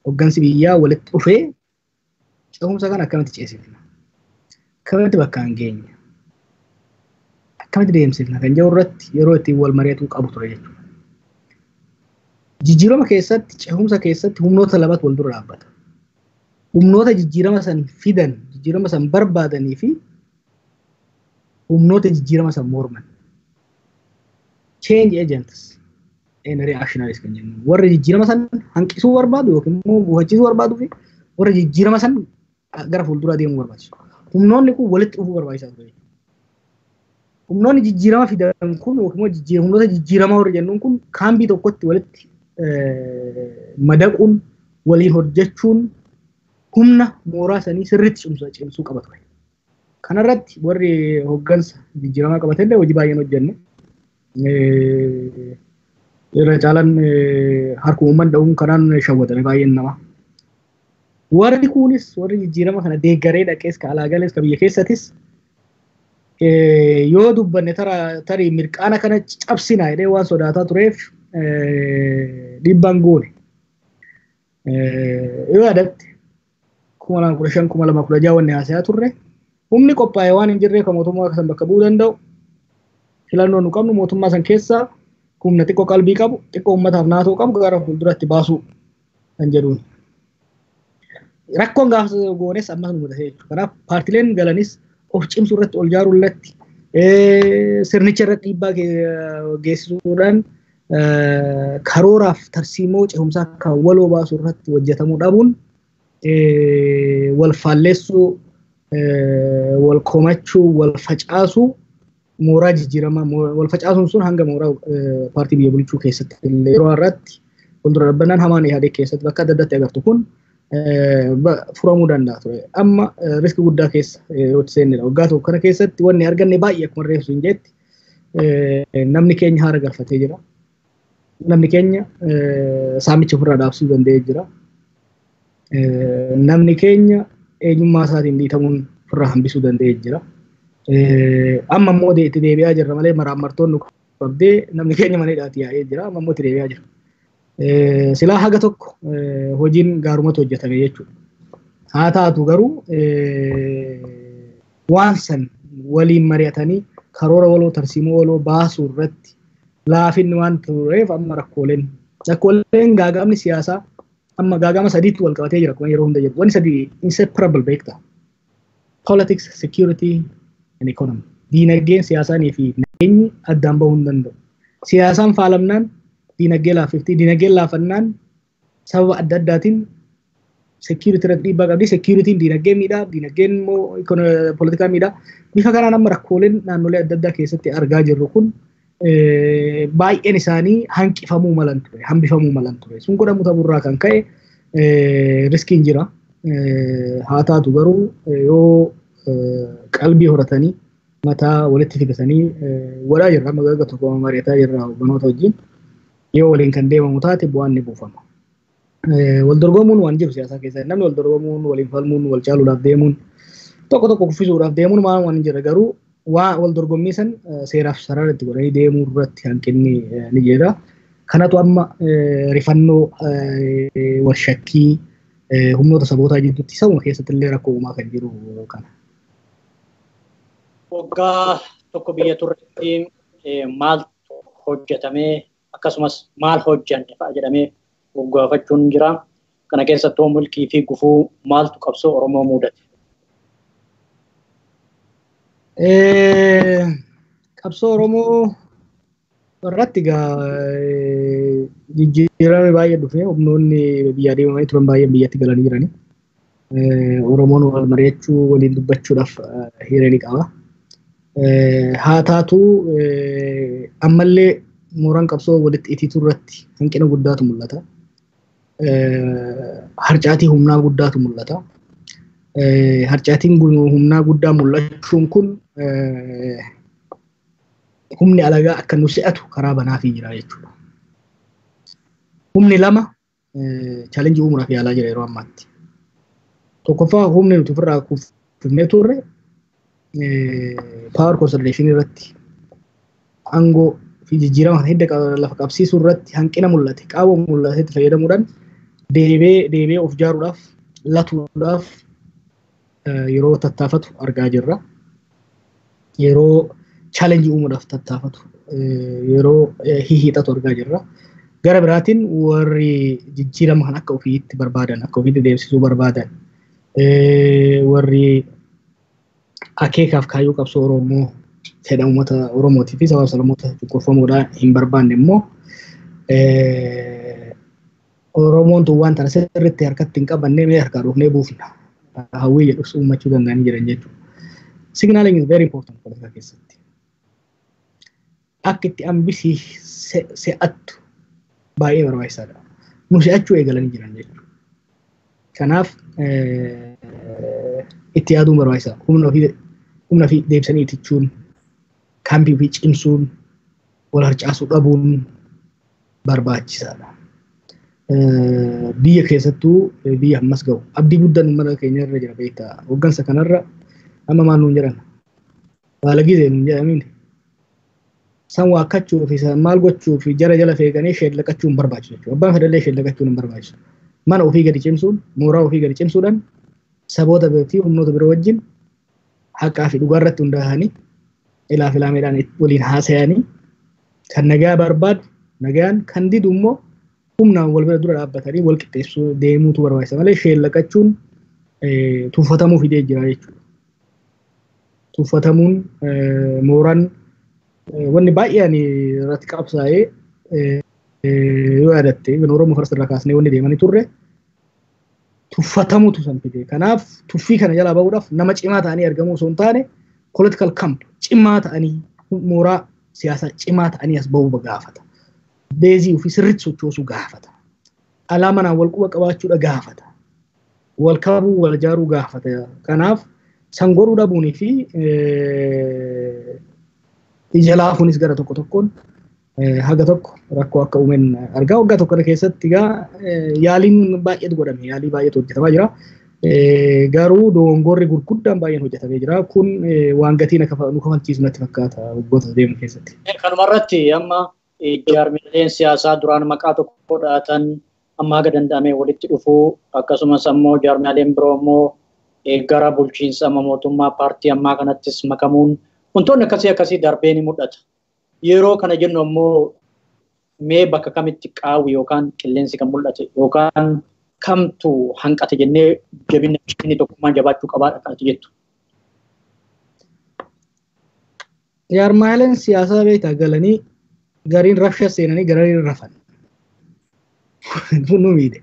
hoggansi biyyaa walitti dhufee cehumsa kana akkamitti ceesifna? Akkamitti bakka hin geenye? Akkamitti deemsifna? Kan jedhu irratti yeroo ittiin wal mari'atuu qabu ture jechuudha. Jijjiirama keessatti, cehumsa keessatti humnoota lamatu wal dura dhaabbata. Humnoota jijjiirama san fidan, jijjiirama san barbaadanii fi humnoota jijjiirama san morman. Change agents and reactionaries kan jennu. Warra jijjiirama san hanqisuu barbaadu yookiin immoo gufachiisuu barbaaduu fi warra jijjiirama san gara fuulduraa deemuu barbaachisu. Humnoonni kun walitti dhufuu barbaachisaa ture. Humnoonni jijjiirama fidan kun yookiin immoo humnoota jijjiiramaa warra jennuun kun kaambii tokkotti walitti madaquun waliin hojjechuun humna mooraa sanii sirriitti cimsuu qaba ture. Kanarratti warri hoggansa jijjiiramaa qabatanillee hojii baay'een hojjenne. Irra caalaan harkuma uummanni dha'uun kanaan shawwatame baay'een nama. Warri kunis warri jijjiirama kana deeggaree dhaqees ka alaa galees ka biyya keessatis yoo dubbanne tarii mirqaana kana cabsina jedhee waan sodaataa tureef dhiibbaan goone. Yoo yaadatte 2015 2016 wanni haasayaa turre humni qophaa'e waan hin jirreef kan mootummaa san bakka bu'uu danda'u filannoo nu qabnu mootummaa san keessaa humna xiqqoo qalbii qabu xiqqoo uummataaf naatoo qabu gara fuulduratti baasuu kan jedhuun. Rakkoon gaafa goones ammas nu mudate jechuudha. Kanaaf paartileen galanis of cimsuu irratti ol jaaruu irratti sirnicha irratti dhiibbaa geessisuudhaan karooraaf tarsiimoo cehumsaa akka waloo baasuu irratti hojjetamuu dhabuun wal faalleessuu, wal komachuu, wal facaasuu mooraa jijjiiramaa wal facaasuun sun hanga mooraa paartii biyya bulchuu keessatti illee yeroo har'aatti fuuldura dhaabbannaan hamaan yaadee keessatti bakka adda addaatti agartu kun furamuu danda'a ture. Amma riskii guddaa keessa yeroo itti seennedha. Waggaa tokko kana keessatti wanni arganne baay'ee akkuma reefsu hin jetti namni keenya haara galfatee jira. Namni keenya saamicha ofirraa dhaabsuu danda'ee jira. Namni keenya eenyummaa isaatiin dhiitamuun ofirraa hambisuu danda'ee jira. Amma immoo itti deebi'aa jirra malee maraammartoonni qabdee namni keenya mana hidhaatti yaa'ee jira. Amma immoo itti deebi'aa jira. Silaa haga tokko hojiin gaarumatu hojjetame jechuudha. Haa taatu garuu waan san waliin mari'atanii karoora waloo tarsiimoo waloo baasuu irratti laafinni waan tureef amma rakkooleen gaaga'amni siyaasaa amma gaaga'ama sadiitti wal qabatee jira akkuma yeroo hunda jedhu. Wanni sadii inseparable beektaa. Politics, security and economy. Diinagdeen siyaasaanii fi nageenyi addaan bahuu hin danda'u. Siyaasaan faalamnaan diinagdee laaffifti. Diinagdeen laafannaan sababa adda addaatiin security irratti dhiibbaa qabdi. Security'n diinagdee miidhaa, diinagdeen immoo poolitikaa miidhaa. Bifa kanaan amma rakkooleen naannolee adda addaa keessatti argaa jirru kun baay'een isaanii hanqifamuu malan ture, hambifamuu malan ture. Sun godhamu ta'urraa kan ka'e riskiin jira. Haa taatu garuu yoo qalbii horatanii mataa walitti fidatanii walaa jirra, amma gaga tokko mari'ataa jirra hogganoota wajjin, yoo waliin kan deemamu taate bu'aan ni buufama. Wal dorgomuun waan jiru siyaasaa keessatti, namni wal dorgomuun, waliin falmuun, wal caaluudhaaf deemuun, tokko tokko kuffisuudhaaf deemuun waan waan jira, garuu waa wal dorgommii san seeraaf sarara itti godhanii deemuu irratti hanqinni ni jira. Kanatu amma rifannoo, wal shakkii humnoota sabootaa jidduutti sabuma keessatti illee rakkoo uumaa kan jiru kana. Waggaa tokko biyya turretti maaltu hojjetamee, akkasumas maal hojjanne fa'a jedhamee gaafachuun jira. Kana keessattuu milkii fi gufuu maaltu qabsoo Oromoo mudate? Qabsoo Oromoo irratti egaa jijjiirame baay'ee dhufe, humnoonni biyyaa deemanii turan baay'een biyyatti galanii jirani. Oromoon wal mari'achuu, waliin dubbachuudhaaf hiree ni qaba. Haa taatu ammallee mooraan qabsoo walitti itiituu irratti hanqina guddaatu mul'ata. Harcaatii humnaa guddaatu mul'ata. Harcaatiin humnaa guddaa mul'achuun kun humni alagaa akka nu se'atu karaa banaafii jira jechuudha. Humni lama challenge uumuudhaaf yaalaa jira yeroo ammaatti. Tokkoffaa, humni nuti ofirraa kuffifnee turre power consolidation irratti, aangoo fi jijjiirama kana hidda lafa qabsiisuu irratti hanqina mul'ate, qaawwa mul'atetti fayyadamuudhaan deebee deebee of ijaaruudhaaf, latuudhaaf yeroo tattaafatu argaa jirra. Yeroo challenge uumuudhaaf tattaafatu, yeroo hihiixatu argaa jirra. Gara biraatiin warri jijjiirama kan akka ofiitti barbaadan, akka ofiitti deemsisuu barbaadan, warri akeekaaf kaayyoo qabsoo Oromoo, fedha uummata Oromootii fi sababa sablammoota cunqurfamuudhaan hin barbaanne immoo, Oromoon tun waan tana sirriitti harkatti hin qabanne, mee harkaa dhufnee buufna hawwii jedhus uummachuu danda'anii jiran jechuudha. Signaling is very important politika keessatti. Akka itti ambisii se'attu baay'ee barbaachisaadha. Nu se'achuu eegalanii jiran jechuudha. Kanaaf itti yaaduun barbaachisaadha. Humna ofii deebisanii itichuun, kaampii ofii cimsuun, wal harcaasuu dhabuun barbaachisaadha. Biyya keessattuu biyya ammas ga'u abdii guddaan uummata keenya irra jira, beektaa. Hoggansa kanarra amma maal nuun jedhan, baala gizee nuun jedhamiin san waakkachuu fi san maal gochuu fi jara jala feeganii sheellaqachuu hin barbaachisu jechuudha. Abbaan fedhallee sheellaqachuun hin barbaachisu. Mana ofii gadi cimsuun, mooraa ofii gadi cimsuudhaan, saboota fi humnoota biroo wajjin haqaa fi dhugaa irratti hundaa'anii, ilaa filaameedhaan waliin haasayanii, kan nagaa barbaadu nagaan, kan didu immoo humnaan wal bira dura dhaabbatanii wal qixxeessuu deemuutu barbaachisa malee sheellaqachuun tuffatamuu fidee jira jechuudha. Tuffatamuun mooraan wanni baay'ee ani irratti qabsaa'ee, yoo yaadatte, Oromoo First irraa kaasnee wanni deemanii turre tuffatamuutu san fide. Kanaaf tuffii kana jalaa bahuudhaaf nama cimaa ta'anii argamuu osoo hin taane, political camp cimaa ta'anii, mooraa siyaasaa cimaa ta'anii as bahuu gaafata. Base ofii sirriitti sochoosuu gaafata. Alaa manaan wal quba qabaachuudha gaafata. Wal kabuu, wal ijaaruu gaafata. Kanaaf san godhuu dhabuunii fi ija laafuunis gara tokko tokkoon haga tokko rakkoo akka uumeen argaa. Waggaa tokko keessatti egaa yaaliin baay'eetu godhame, yaalii baay'eetu hojjetamaa jira. Garuu dogongorri gurguddaan baay'een hojjetamee jira. Kun waan gatii nu kafalchiisu natti fakkaata waggoota deeman keessatti. Kanumarratti amma jaarmileen siyaasaa duraan maqaa tokko dhaatan amma haga danda'ame walitti dhufuu, akkasumas ammoo jaarmiyaaleen biroo immoo gara bulchiinsa amma mootummaa paartii ammaa kanattis makamuun, wantoonni akkasii akkasii darbee ni mul'ata. Yeroo kana jennu ammoo mee bakka kamitti qaawwi yookaan qilleensi kan mul'ate yookaan kamtu hanqate jennee jabina inni tokkummaan jabaachuu qabaadha kanatti jettu? Jaarmaaleen siyaasaa beektaa galanii Gariin rabsha seenanii gariin rafan. Kun nu miidhe.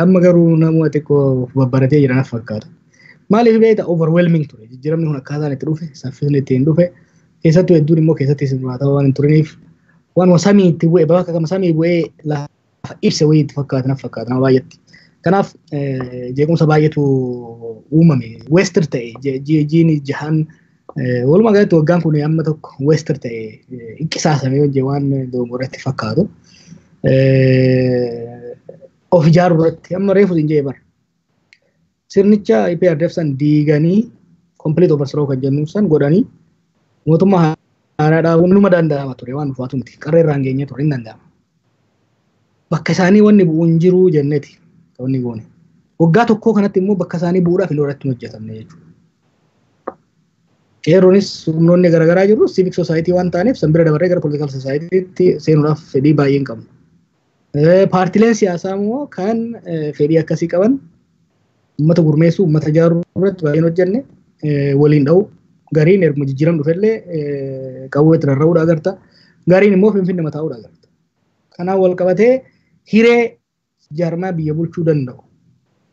Amma garuu nama xiqqoo babbaratee jiran fakkaata. Maaliif beektaa, overwhelming ture. Jijjiiramni kun akkaataan itti dhufe, saffisni ittiin dhufe, keessattuu hedduun immoo keessatti isin duraataa waan hin turiniif waan samii itti bu'e, bakka kama samii bu'ee lafa ibsa wayii itti fakkaata na fakkaata nama baay'eetti. Kanaaf jeequmsa baay'eetu uumame. Wasted ta'e jiini jahan, walumaa galatti waggaan kun amma tokko wasted ta'e, qisaasame hojii waan dogogoratti fakkaatu. Of ijaaruu irratti amma reefu hin jee bara. Sirnicha EPRDF san diiganii, complete overthrow kan jennu san godhanii, mootummaa haaraa dhaabuun numa danda'ama ture, waan ulfaatu miti. Qarree irraan geenyee ture, hin danda'ama. Bakka isaanii wanni bu'u hin jiru jenneeti wanni goone. Waggaa tokkoo kanatti immoo bakka isaanii bu'uudhaaf hin irratti hojjetamne jechuudha. Qeerroonis humnoonni garaagaraa jiru, civic society waan ta'aniif san bira dabarree gara political society seenuudhaaf fedhii baay'ee hin qabnu. Paartileen siyaasaa immoo kan fedhii akkasii qaban uummata gurmeessuu, uummata ijaaruu irratti baay'een hojjenne, waliin dha'u. Gariin erguma jijjiiram dhufellee qawwee itti rarra'uudha agarta. Gariin immoo Finfinnee mataa'uudha agarta. Kanaaf wal qabatee hiree jaarmaa biyya bulchuu danda'u,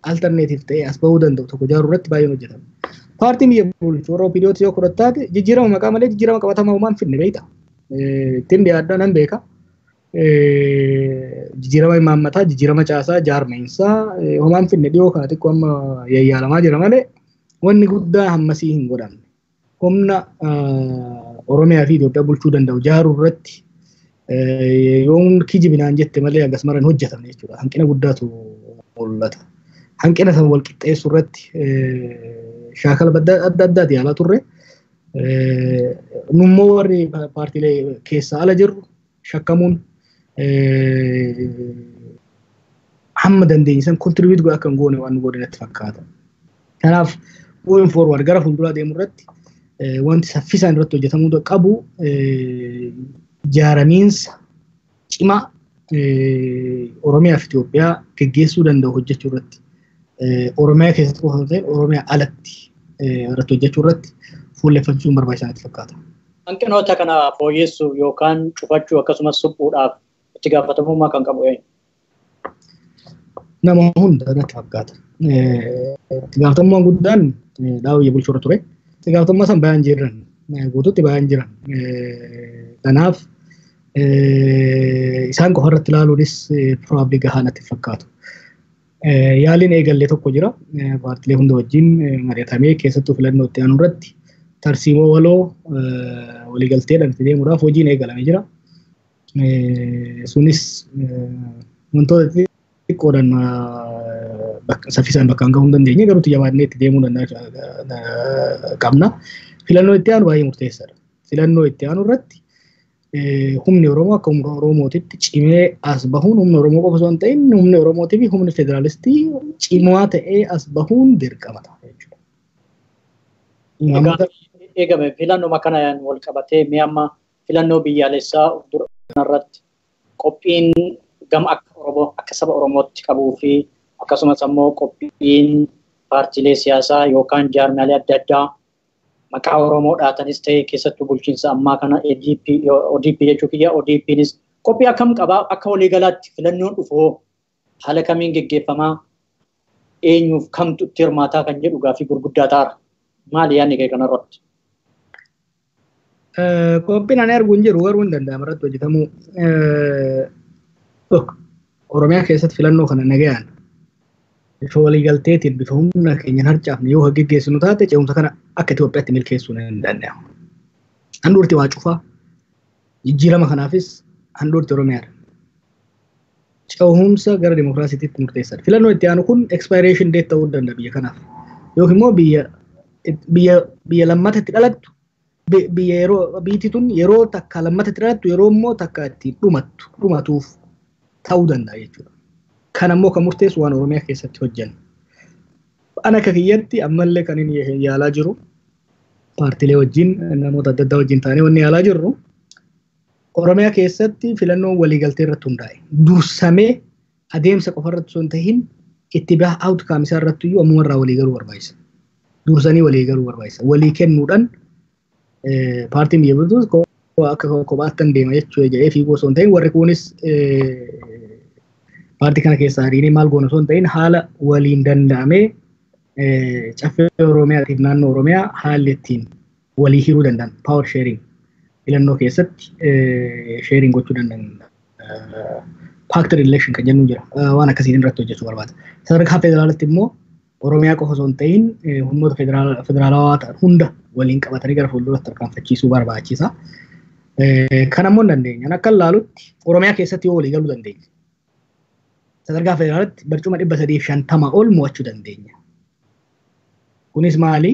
alternative ta'ee as bahuu danda'u tokko ijaaruu irratti baay'een hojjetame. Paartiin biyya bulchu warra OPDOtti yoo fudhattaate, jijjiirama maqaa malee jijjiirama qabatamaa homaa hin fidne, beekta. Ittiin dhiyaadhaa nan beeka. Jijjiirama imaammataa, jijjiirama caasaa, jaarmeensaa homaa hin fidne. Dhiyoo kana xiqqoo amma yayyaalamaa jira malee wanni guddaa hammasii hin godhamne. Humna Oromiyaa fi Itoophiyaa bulchuu danda'u ijaaruu irratti yoon kijibinaan jette malee akkas mara hin hojjetamne jechuudha. Hanqina guddaatu mul'ata. Hanqina sana wal qixxeessuu irratti shaakala adda addaati yaalaa turre. Nummoo warri paartiilee keessaa ala jirru shakkamuun hamma dandeenye san contribute godha akka hin goone waan nu godhe natti fakkaata. Kanaaf going forward, gara fuulduraa deemu irratti, wanti saffisaan irratti hojjetamuu qabu ijaaramiinsa cimaa Oromiyaa fi Itoophiyaa geggeessuu danda'u hojjechuu irratti, Oromiyaa keessatti qofa osoo hin ta'in Oromiyaa alatti irratti hojjechuu irratti fuulleffachuun barbaachisaa natti fakkaata. Hanqinoota kana fooyyessuuf yookaan cufachuu akkasumas suphuudhaaf itti gaafatamummaa kan qabu eenyu? Nama hunda natti fakkaata. Itti gaafatamummaan guddaan dhaaba biyya bulchuu irra ture. Itti gaafatamummaa san bayaan jiran, guutuutti bayaan jiran. Kanaaf isaan qofa irratti ilaaluunis probably gahaa natti fakkaatu. Yaaliin eegallee tokko jira. Paartilee hunda wajjin mari'atamee, keessattuu filannoo itti aanu irratti tarsiimoo waloo waliigalteedhaan itti deemuudhaaf hojiin eegalamee jira. Sunis wantoota xixiqqoodhaan saffisaan bakkaan gahuu hin dandeenye, garuu jabaannee itti deemuu qabna. Filannoo itti aanu baay'ee murteessaadha. Filannoo itti aanu irratti humni Oromoo akka humna Oromootitti cimee as bahuun, humna Oromoo qofa osoo hin ta'in humni Oromootii fi humni federaalistii cimaa ta'ee as bahuun dirqama ta'a jechuudha. Eegame filannoo kanaan wal qabatee, mee amma filannoo biyyaalessaa dura irratti qophiin gama akka Oromoo, akka saba Oromootti qabuu fi akkasumas ammoo qophiin paartiilee siyaasaa yookaan jaarmiyaalee adda addaa maqaa Oromoo dhaatanis ta'e, keessattuu bulchiinsa ammaa kana ADP, ODP jechuu kiyya, ODPnis qophii akkam qabaa? Akka waliigalaatti filannoon dhufu haala kamiin geggeeffamaa, eenyuuf kamtu itti hirmaataa kan jedhu gaaffii gurguddaa ta'ara. Maali yaadni kee kanarratti? Qophiin ani arguu hin jiru, garuu hin danda'ama irratti hojjetamuu. Oromiyaa keessatti filannoo kana nagayaan, bifa waliigalteetiin, bifa humna keenyan harcaafne yoo geggeessinu taate, ce'umsa kana akka Itoophiyaatti milkeessuu hin danda'amu. Handhuurti waa cufaa, jijjiirama kanaafis handhuurti Oromiyaadha. Ce'umsa gara dimokiraasiitti murteessaadha. Filannoo itti aanu kun expiration date ta'uu danda'a biyya kanaaf. Yookiin immoo biyya lammata itti dhalattu, biyya yeroo biyyi tun yeroo takka lammata itti dhalattu, yeroo immoo takka itti dhumattu dhumatuuf ta'uu danda'a jechuudha. Kan ammoo kan murteessu waan Oromiyaa keessatti hojjennu. Ana akka kiyyatti ammallee kan inni yaalaa jiru, paartiilee wajjin, namoota adda addaa wajjin taanee wanni yaalaa jirru, Oromiyaa keessatti filannoon waliigaltee irratti hundaa'e dursamee adeemsa qofa irratti osoo hin tahin itti baha outcome isaa irratti iyyuu ammuma irraa walii galuu barbaachisa. Dursanii walii galuu barbaachisa. Walii kennuudhaan paartiin biyya bultus akka kophaattan deema jechuu jedhee fiiguu osoo hin ta'in warri kunis paartii kana keessaa ariinee maal goona osoo hin ta'in haala waliin danda'amee caffee Oromiyaatiif naannoo Oromiyaa haalli ittiin walii hiruu danda'an power sharing filannoo keessatti sharing gochuu danda'an packed election kan jennu jira waan akkasiin irratti hojjechuu barbaada. Sadarkaa federaalaatti immoo Oromiyaa qofa osoo hin ta'in humnoota federaalawaa ta'an hunda waliin qabatanii gara fuulduratti tarkaanfachiisuu barbaachisa. Kan ammoo hin dandeenya. Akka ilaalutti Oromiyaa keessatti yoo walii galuu dandeenya. Sadarkaa federaalaatti barcuma 350 ol mo'achuu dandeenya. Kunis maali?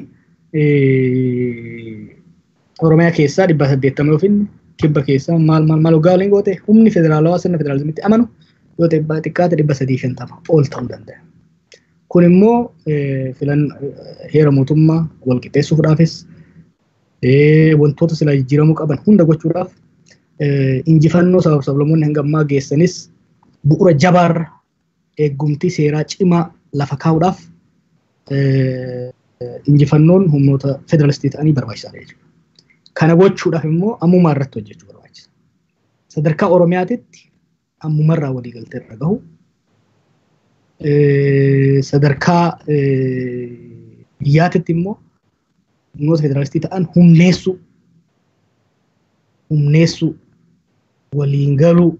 Oromiyaa keessaa 880 yoo finne kibba keessaa maal maal maal hoggaa waliin goote humni federaalawaa sirna federaalizimiitti amanu yoo ta'e xiqqaate 350 ol ta'uu danda'a. Kun immoo filan heera mootummaa wal qixxeessuudhaafis wantoota silaa jijjiiramuu qaban hunda gochuudhaaf injifannoo sabab sablammoonni hanga ammaa geessanis bu'uura jabaarra eeggumtii seeraa cimaa lafa kaa'uudhaaf injifannoon humnoota federaalistii ta'anii barbaachisaadha jechuudha. Kana gochuudhaaf immoo ammumaa irratti hojjechuu barbaachisa. Sadarkaa Oromiyaatitti ammumarraa waliigaltee irra gahu. Sadarkaa biyyaatitti immoo humnoota federaalistii ta'an humneessuu, waliin galuu,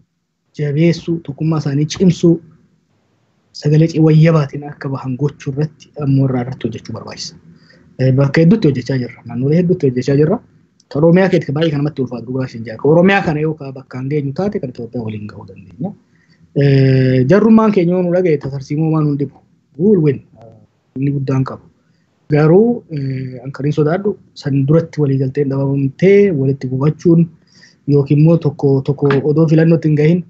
jabeessuu, tokkummaa isaanii cimsuu, sagalee wayyabaatiin akka bahan gochuu irratti ammoo irratti hojjechuu barbaachisa. Bakka hedduutti hojjechaa jirra. Naannolee hedduutti hojjechaa jirra. Kan Oromiyaa keessatti baay'ee kan namatti ulfaatu dhugaa isheen jira. Oromiyaa kana yoo bakka hin geenyu taate kan Itoophiyaa waliin gahuu dandeenya. Jarrummaan keenya yoo nu dhagaye tarsiimoo waan hundi dhibu. We will win. Inni guddaan qabu. Garuu an kan hin sodaadhu san duratti walii galteen dhabamtee walitti gubachuun yookiin immoo tokko tokko odoo filannootti hin gahin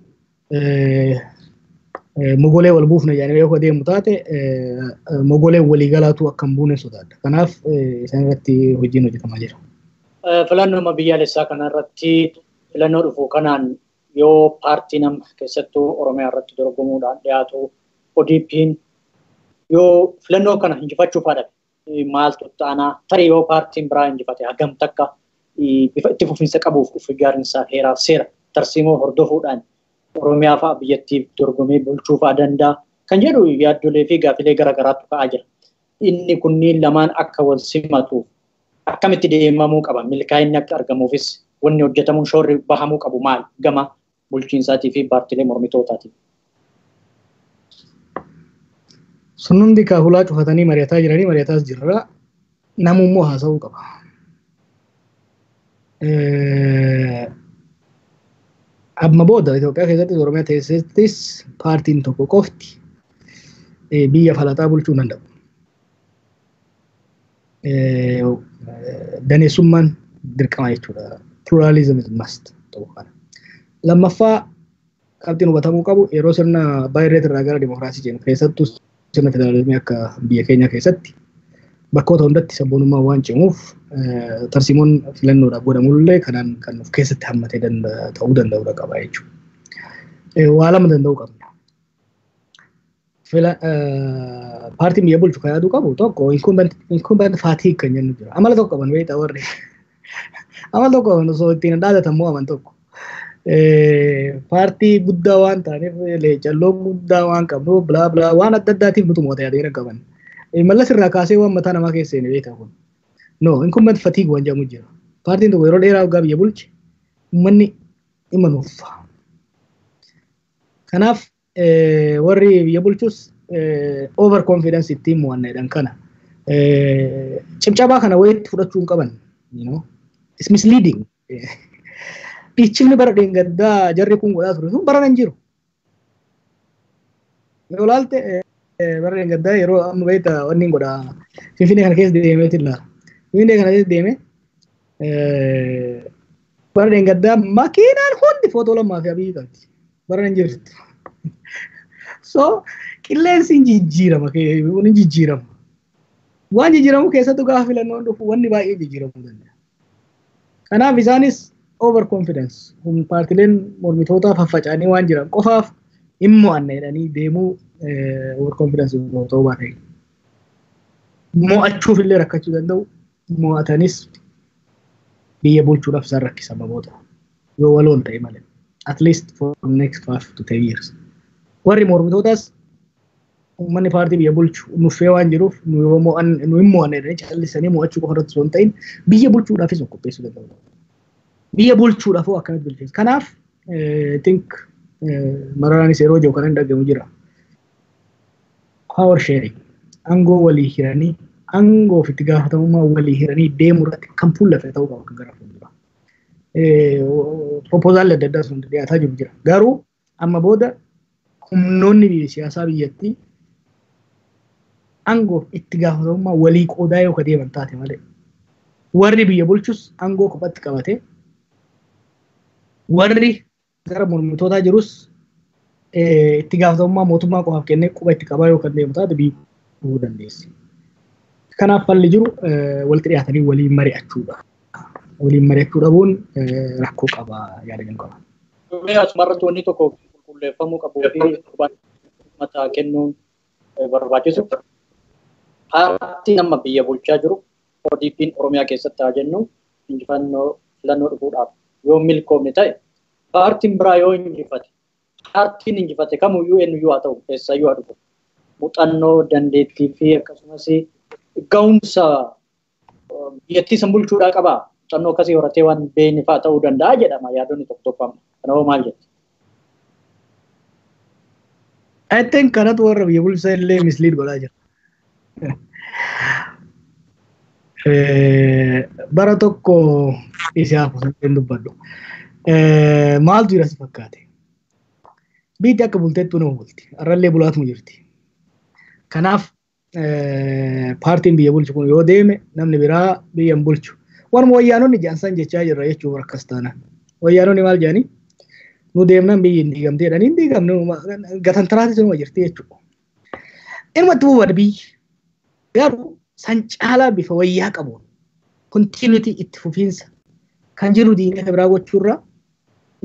mogolee wal buufna jedhanii yoo deemu taate mogolee walii galaatu akka hin buune sodaadha. Kanaaf isaan irratti hojiin hojjetamaa jira. Filannoo biyyaalessaa kana irratti filannoo dhufu kanaan yoo paartii nama keessattuu Oromiyaa irratti dorgomuudhaan dhiyaatu ODP'n yoo filannoo kana injifachuuf haadhabe maaltu ta'anaa tarii yoo paartiin biraa injifate hagam takka bifa itti fufiinsa qabuuf of ijaarinsaa heeraaf seera tarsiimoo hordofuudhaan Oromiyaa fa'a biyyattiif dorgomee bulchuu fa'a danda'a kan jedhu yaaddolee fi gaafilee garaagaraatu ka'aa jira. Inni kunniin lamaan akka wal simatuuf akkamitti deemamuu qaba milkaa'inni akka argamuufis wanni hojjetamuun shoorri bahamuu qabu maal gama bulchiinsaatii fi paartiilee mormitootaatiin? Sun hundi hulaa cufatanii mari'ataa jiranii mari'ataas jirra. Namummoo haasa'uu qaba. Amma booda Itoophiyaa keessattis Oromiyaa keessattis paartiin tokko qofti biyya falaxaa bulchuu hin danda'u. Daneessummaan dirqama jechuudha. Pluralism is must ta'uu kana. Lammaffaa qabxiin hubatamuu qabu yeroo sirna abbaa irreet irraa gara dimokiraasii jennu keessattuu sirna federaalizimii akka biyya keenya keessatti bakkoota hundatti sabboonummaan waan cimuuf tarsiimoon filannoodhaaf godhamullee kanaan kan of keessatti hammatee ta'uu danda'udha qaba jechuudha. Waa lama danda'uu qabna. Paartiin biyya bulchu kan yaaduu qabu tokko incumbent fatigue kan jennu jira. Amala tokko qaban beektaa warri. Amala tokko qaban osoo ittiin dhaadatan mo'aman tokko. Paartii guddaa waan ta'aniif leecalloo guddaa waan qabnuuf bilaa bilaa waan adda addaatiif nutu mo'ata yaadee qaban. Mallas irraa kaasee waan mataa namaa keessa seene beektaa kun. No, incumbent fatigue waan jedhamu jira. Paartiin tokko yeroo dheeraa waggaa biyya bulche uummanni dhimma nuuffa. Kanaaf warri biyya bulchus over confidence ittiin mo'anna jedhan kana. Cimcabaa kana wayitti fudhachuu hin qaban. It's misleading. Dhiichifni bara dheengaddaa jarri kun godhaa ture sun barana hin jiru. Yoo ilaalte bara dheengaddaa yeroo amma beektaa wanni hin godhaa Finfinnee kana keessa deemeetu ilaala. Finfinnee kana keessa deemee bara dheengaddaa makiinaan hundi footoo Lammaa fi Abiyyi qabdi. Barana hin jirtu. So qilleensi hin jijjiirama hin jijjiirama. Waan jijjiiramu keessattuu gaafa filannoon dhufu wanni baay'ee jijjiiramuu danda'a. Kanaaf isaanis over confidence paartileen mormitootaa faffaca'anii waan jiran qofaaf hin mo'anna jedhanii deemuu over confidence ta'uu baate. Mo'achuuf illee rakkachuu danda'u. Mo'atanis Biyya bulchuudhaaf isaan rakkisa baboota. Yoo waloon ta'e malee. At least for the next 5 to 10 years. Warri mormitootas uummanni paartii biyya bulchu nuffee waan jiruuf nu hin mo'anne jedhanii callisanii mo'achuu qofa irratti osoo hin ta'in biyya bulchuudhaafis of qopheessuu danda'u. Biyya bulchuudhaaf hoo akkamitti bulcheessa? Kanaaf I think Mararaanis yeroo jiru kan hin dhagamu jira. Power sharing, aangoo walii hiranii, aangoo fi itti gaafatamummaa walii hiranii deemuu irratti kan fuulleffate ta'uu qaba kan gara fuulduraa. Proposalli adda addaa sun dhiyaataa jiru jira. Garuu amma booda humnoonni siyaasaa biyyattii aangoo fi itti gaafatamummaa walii qoodaa yoo deeman taate malee, warri biyya bulchus aangoo kophatti qabatee, warri gara mormitootaa jirus itti gaafatamummaa mootummaa qofaaf kennee quba itti qabaa yoo kan deemu taate biyyi kufuu dandeessi. Kanaaf falli jiru walitti dhiyaatanii waliin mari'achuudha. Waliin mari'achuu dhabuun rakkoo qaba yaada jedhu qaba. Mee asumarratti wanni tokko qulqulleeffamuu qabuu fi mataa kennuun barbaachisu, paartiin amma biyya bulchaa jiru ODP'n Oromiyaa keessatti haa jennu, injifannoo filannoo dhufuudhaaf yoo milkoomne ta'e, paartiin biraa yoo injifate, paartiin injifate kamuyyuu eenyuyyuu haa ta'u, eessayyuu haa dhufu, muuxannoo, dandeettii fi akkasumas ga'umsa biyyattii san bulchuudhaa qabaa? Muuxannoo akkasii horatee waan beekne fa'aa ta'uu danda'a jedhama yaadonni tokko tokko amma. Kana hoo maal jettu? I think kanatu warra biyya bulchaa illee mislead godhaa jira. Bara tokko isaa kuusadheen dubbadhu. Maaltu jira si fakkaate? Biyyi akka bulteettuu nama bulti. Har'allee bulaatuma jirti. Kanaaf paartiin biyya bulchu kun yoo deeme namni biraa biyya hin bulchu. Wanuma wayyaanonni jedhan san jechaa jirra jechuun akkas taanaan. Wayyaanonni maal jedhanii? Nu deemnaan biyyi hin diigamte jedhanii, hin diigamne, gatantaraatis numa jirti jechuudha. Inuma itti bu'uudha biyyi. Garuu san caalaa bifa wayyaa qabuun continuity, itti fufiinsa kan jiru diinee biraa gochuurra,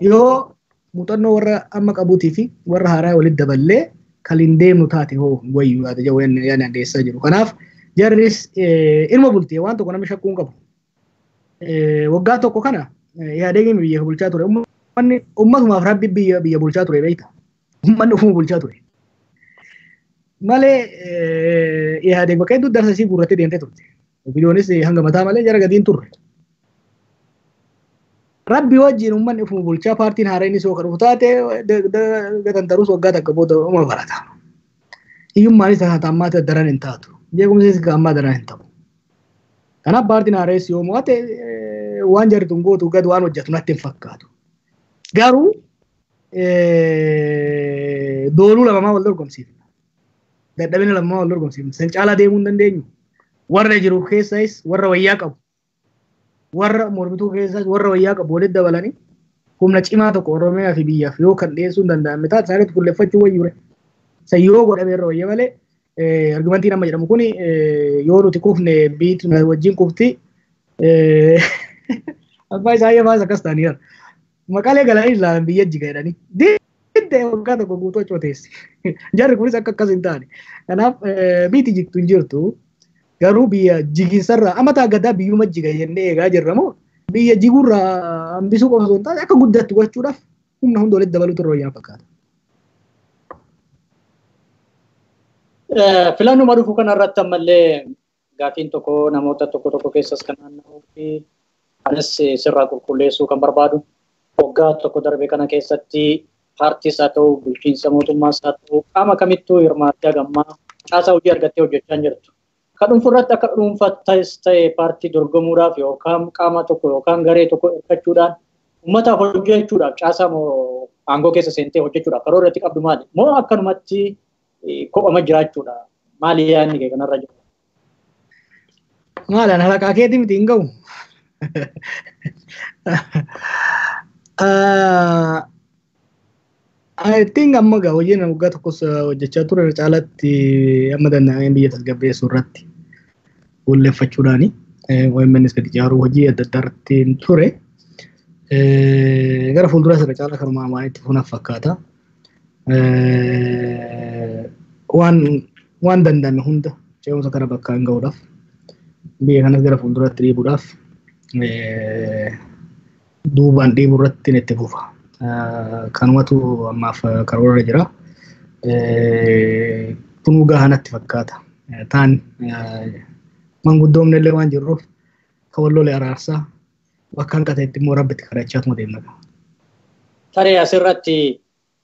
yoo muuxannoo warra amma qabuutii fi warra haaraa walitti daballee kan hin deemnu taate hoo wayyuu yaada jedhu yaada dandeessaa jiru. Kanaaf jarris ilma bultee waan tokko namni shakkuu hin qabu. Waggaa tokko kana yaadee biyya bulchaa ture. Uummanni uummatumaaf rabbi biyya bulchaa ture beekta. Uummanni ofuma bulchaa ture. Malee yaadee bakka hedduu darsa isii guurrattee deemtee turte. Biyyoonnis hanga mataa malee jara gadiin turre. Rabbi wajjin uummanni ofuma bulchaa, paartiin haaraa inni soo kan dhufu taate gatantarus waggaa takka booda uma barata. Hiyyummaanis ammaa daran hin taatu. Jeequmsis ammaa daran hin ta'u. Kanaaf paartiin haareessi yoo mo'ate waan jarri tun gootu gad waan hojjetu natti hin fakkaatu. Garuu dooluu lamamaa wal dorgomsiifna. Dadhabina lamamaa wal dorgomsiifna. San caalaa deemuu hin dandeenyu. Warra jiru keessas warra wayyaa qabu. Warra mormituu keessas warra wayyaa qabu walitti dabalanii humna cimaa tokko Oromiyaa fi biyyaaf yoo kan dhiyeessuu hin danda'amne taate isaanitti fuulleffachuu wayyuure. San yoo godhame irra wayya malee argumentiin amma jedhamu kuni yoo nuti kufne biyyi wajjin kufti, abbaa isaa yafaas akkas ta'aniira. Maqaalee galanii ilaalan biyya jiga jedhanii. Diddee waggaa tokko guutuu achuma teessi. Jarri kunis akka akkas hin taane. Kanaaf biyyi jigtu hin jirtu. Garuu biyya jiginsarraa amma gadaa biyyuma jiga jennee eegaa jirra moo, biyya jiguurraa hambisuu qofa osoo hin taane akka guddattu gochuudhaaf humna hunda walitti dabaluutu irra wayyaa fakkaata. Filannoo dhufu kanarratti ammallee gaafiin tokko namoota tokko tokko keessas kan naanna'uu fi anis sirraa qulqulleessuu kan barbaadu, waggaa tokko darbe kana keessatti paartiis haa ta'u, bulchiinsa mootummaas haa ta'u, qaama kamittuu hirmaattee hagammaa caasaa hojii argattee hojjechaa hin jirtu. Kan dhuunfa irratti akka dhuunfattis ta'e paartii dorgomuudhaaf yookaan qaama tokko yookaan garee tokko hirkachuudhaan uummataaf hojjechuudhaaf caasaa aangoo keessa seentee hojjechuudhaaf karoora irratti qabdu maali? Moo akkanumatti kophama jiraachuudha? Maali yaadni kee kanarra jiru? Maalaan halaqaa keetii miti hin ga'u. I think amma gaa hojiin waggaa tokkos hojjechaa ture irra caalatti amma danda'ameen biyya tasgabbeessuu irratti fuulleffachuudhaani OMNs gadi ijaaruu, hojii adda addaa irratti ture. Gara fuulduras irra caalaa kanuma waan itti funaaf fakkaata. Waan danda'ame hunda ce'umsa kana bakka hin ga'uudhaaf, biyya kanas gara fuulduratti dhiibuudhaaf Duubaan dhiibuu irratti itti fufa. Kanumatu ammaaf karoora jira. Kunuu gahaa natti fakkaata. Taan manguddoomni illee waan jirruuf kan wal lole araarsaa bakka hanqateetti immoo rabbitti kadhachaatuma deemna. Tarii asirratti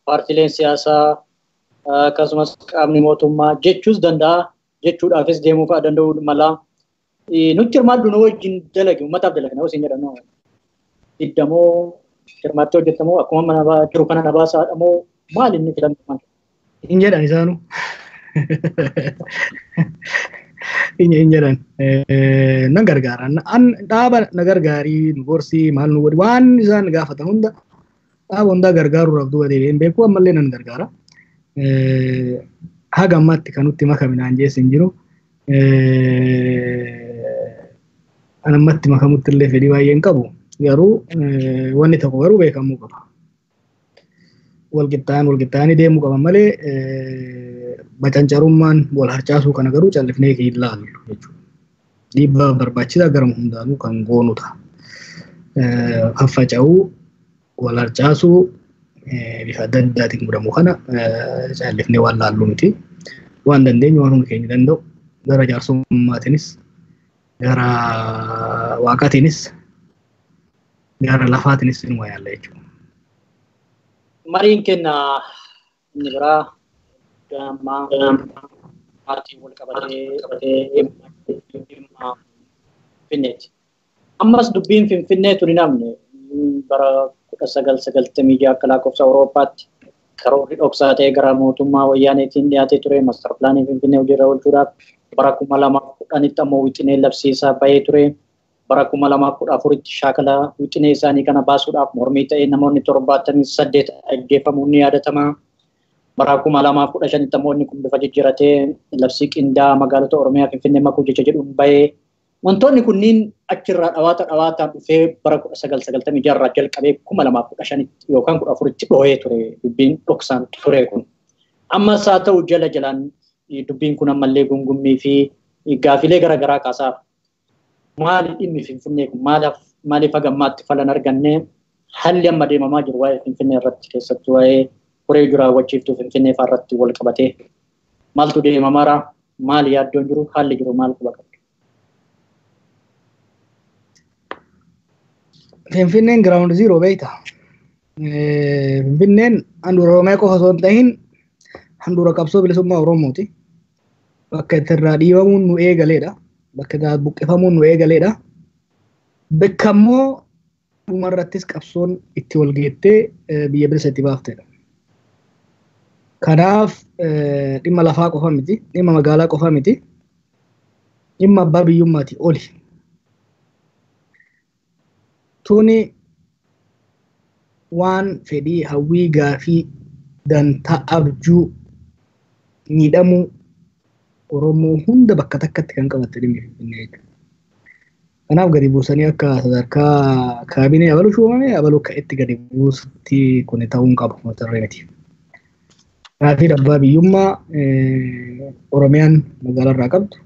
paartiileen siyaasaa akkasumas qaamni mootummaa jechuus danda'a jechuudhaafis deemuu fa'aa danda'uu mala. Nutti hirmaadhu nu wajjin dalagi uummataaf dalagna osoo hin jedhamu. Diddamoo hirmaattee hojjetamoo akkuma mana jiru kana na baasaadha moo maal inni filannu? Hin jedhan isaanu. Hin jedhan. Nan gargaara. An dhaaba na gargaarii nu gorsii maal nu godhi waan isaan gaafatan hunda dhaaba hundaa gargaaruudhaaf duuba deebi'een beeku ammallee nan gargaara. Haga ammaatti kan nutti makame naan jeessa hin jiru. An ammatti makamutti illee fedhii baay'ee hin qabu. Garuu wanni tokko garuu beekamuu qaba. Walqixxaanii deemuu qaban malee bacancarummaan wal harcaasuu kana garuu callifnee hin ilaallu jechuudha. Dhiibbaa barbaachisaa gara hundaanuu kan goonu ta'a. Faffaca'uu, wal harcaasuu bifa adda addaatiin godhamu kana callifnee waan laallu miti. Waan dandeenyu waan hundi keenya danda'u gara jaarsummaatiinis gara waaqaatiinis gara lafaatiinis inuma yaalla jechuudha. Mariin kenna inni biraa ammaa paartii wal qabatee dhimma Finfinneeti. Ammas dubbiin Finfinnee tun hin hafne bara 1996 akka lakkoofsa Awurooppaatti karoorri dhoksaa ta'e gara mootummaa wayyaaneetiin dhiyaatee ture maastar pilaanii Finfinnee hojiirra oolchuudhaaf bara 2010tti ammoo wixinee labsiisaa bahee ture. Bara 2014tti shaakala wixinee isaanii kana baasuudhaaf mormii ta'e namoonni 78 ajjeefamuun ni yaadatama. Bara 2015tti ammoo inni kun bifa jijjiiratee labsii qindaa'aa magaalota Oromiyaa Finfinnee makuu jecha jedhuun bahee wantoonni kunniin achirraa dhawaata dhawaataan dhufee bara 1996 irraa jalqabee 2015tti yookaan 14tti dhoohee ture dubbiin dhoksaan ture kun. Ammas haa ta'u jala jalaan dubbiin kun ammallee gungummii fi gaafilee garaagaraa kaasaa. Maali dhimmi Finfinnee kun maaliif haga ammaatti falan arganne haalli amma deemamaa jiru waa'ee Finfinnee irratti keessattuu waa'ee horee jiraawwachiiftuu Finfinnee fa'aa irratti wal qabatee maaltu deemamaara maali yaaddoon jiru haalli jiru maal quba qabdu? Finfinneen giraawundi ziiroo beekta. Finfinneen handhuura Oromiyaa qofa osoo hin ta'in handhuura qabsoo bilisummaa Oromooti. Bakka itti irraa dhiibamuun nu eegaleedha. Bakka irraa buqqifamuun nu eegaleedha. Bakka immoo dhumarrattis qabsoon itti wal geettee biyya bilisa itti baaftedha. Kanaaf dhimma lafaa qofa miti, dhimma magaalaa qofa miti, dhimma abbaa biyyummaati oli. Tuni waan fedhii hawwii gaafii dantaa abjuu miidhamuu Oromoo hunda bakka takkatti kan qabatte dhimmi Finfinnee jechuudha. Kanaaf gadi buusanii akka sadarkaa kaabinee abaluu shuumame abaluu ka'etti gadi buusutti kun ta'uu hin qabu motorree miti. Gaafii abbaa biyyummaa Oromiyaan magaalarraa qabdu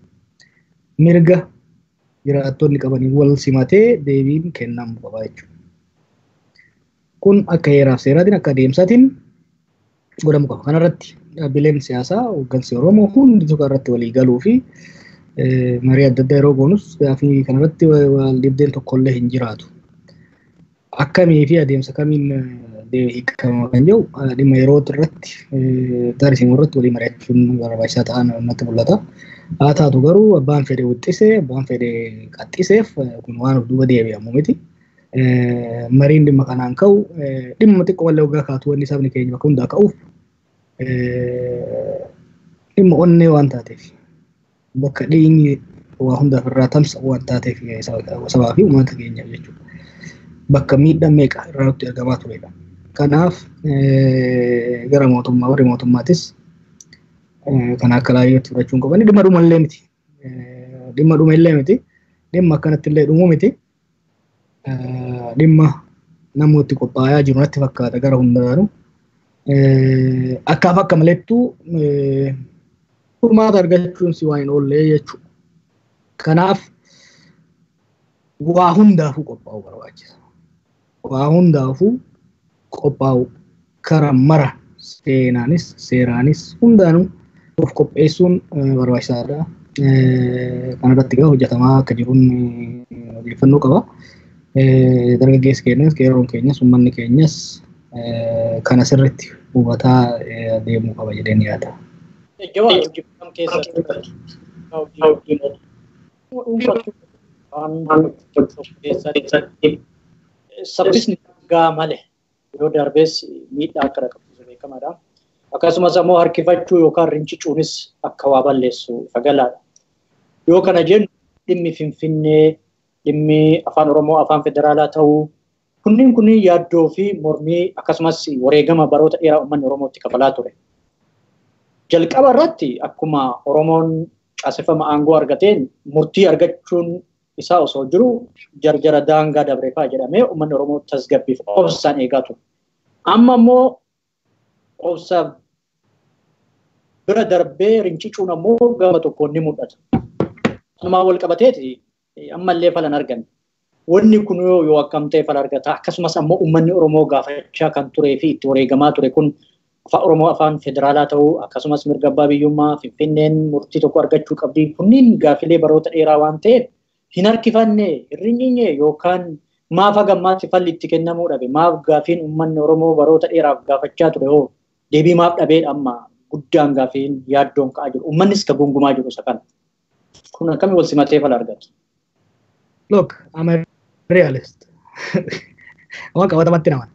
mirga jiraattonni qabanii wal simatee deebiin kennamuu qaba jechuudha. Kun akka heeraaf seeraatiin akka adeemsaatiin godhamuu qaba. Kanarratti dhaabbileen siyaasaa hooggansi Oromoo hundi tokko irratti walii galuu fi marii adda addaa yeroo goonus gaafii kanarratti wal dhibdeen tokkollee hin jiraatu. Akkamii fi adeemsa kamiin hiikama kan jedhu dhimma yeroo irratti taarisiin irratti walii mari'achuun barbaachisaa ta'an natti mul'ata. Haa taatu garuu abbaan fedhe wixxisee abbaan fedhe qaxxiseef kun waan of duuba deebi'amu miti. Mariin dhimma kanaan ka'u dhimma xiqqoo wallee waggaa kaatu wanni sabni keenya bakka hundaa ka'uuf dhimma onnee waan taateef bakka dhiigni waa hundaaf irraa tamsa'u waan taateef sabaa fi uummata keenyaaf jechuudha. Bakka miidhaan meeqa irraa nutti argamaa turedha. Kanaaf gara mootummaa warri mootummaatis kan akka laayyootti fudhachuun qaban dhimma dhuma illee miti. Dhimma dhuma illee miti. Dhimma akkanatti illee dhumuu miti. Dhimma namooti qophaa'aa jiru natti fakkaata gara hundaanuu. Akkaaf akka malettuu furmaata argachuun si waan hin oolle jechuudha. Kanaaf Waa hundaafuu qophaa'uu barbaachisa. Waa hundaafuu qophaa'u karaa mara seenaanis seeraanis hundaanuu of qopheessuun barbaachisaadha. Kanarratti egaa hojjetamaa akka jiruun odeeffannoo qaba. Dargaggeessi keenyas, qeerroon keenyas, uummanni keenyas kana sirriitti hubataa deemuu qaba jedheen yaada. Jawaar hojii kam keessatti keessatti saffisni gaa malee yeroo darbees miidhaa akka dhaqqabsiisu beekamaadha. Akkasumas immoo harkifachuu yookaan rincicuunis akka waa balleessu ifa galaadha. Yoo kana jennu dhimmi Finfinnee, dhimmi afaan Oromoo afaan federaalaa ta'uu kunniin yaaddoo fi mormii akkasumas wareegama baroota dheeraa uummanni Oromootti kafalaa ture. Jalqaba irratti akkuma Oromoon caaseffama aangoo argateen murtii argachuun isaa osoo jiru jarjara daangaa dabreefaa jedhamee uummanni Oromoo tasgabbiif obsaan eegaa ture. Amma immoo obsa bira darbee rincicuun ammoo gama tokkoon ni mul'ata. Kanumaan wal qabateeti ammallee falan arganne. Wanni kun yoo akkam ta'e fala argata. Akkasumas ammoo uummanni Oromoo gaafachaa kan turee fi itti wareegamaa ture kun afaan Oromoo afaan federaalaa ta'uu akkasumas mirga abbaa biyyummaa Finfinneen murtii tokko argachuu qabdi. Kunniin gaafilee baroota dheeraa waan ta'eef hin harkifanne, hin rinyinye yookaan maaf hagammaatti falli itti kennamuu dhabe, maaf gaafiin uummanni Oromoo baroota dheeraaf gaafachaa ture hoo deebii maaf dhabeedha amma guddaan gaafiin yaaddoon ka'aa jiru. Uummannis ka gungumaa jiru isa kana. Kun akkami wal simatee fala argatu? Look, I'm a realist. Waan qabatamatti nama.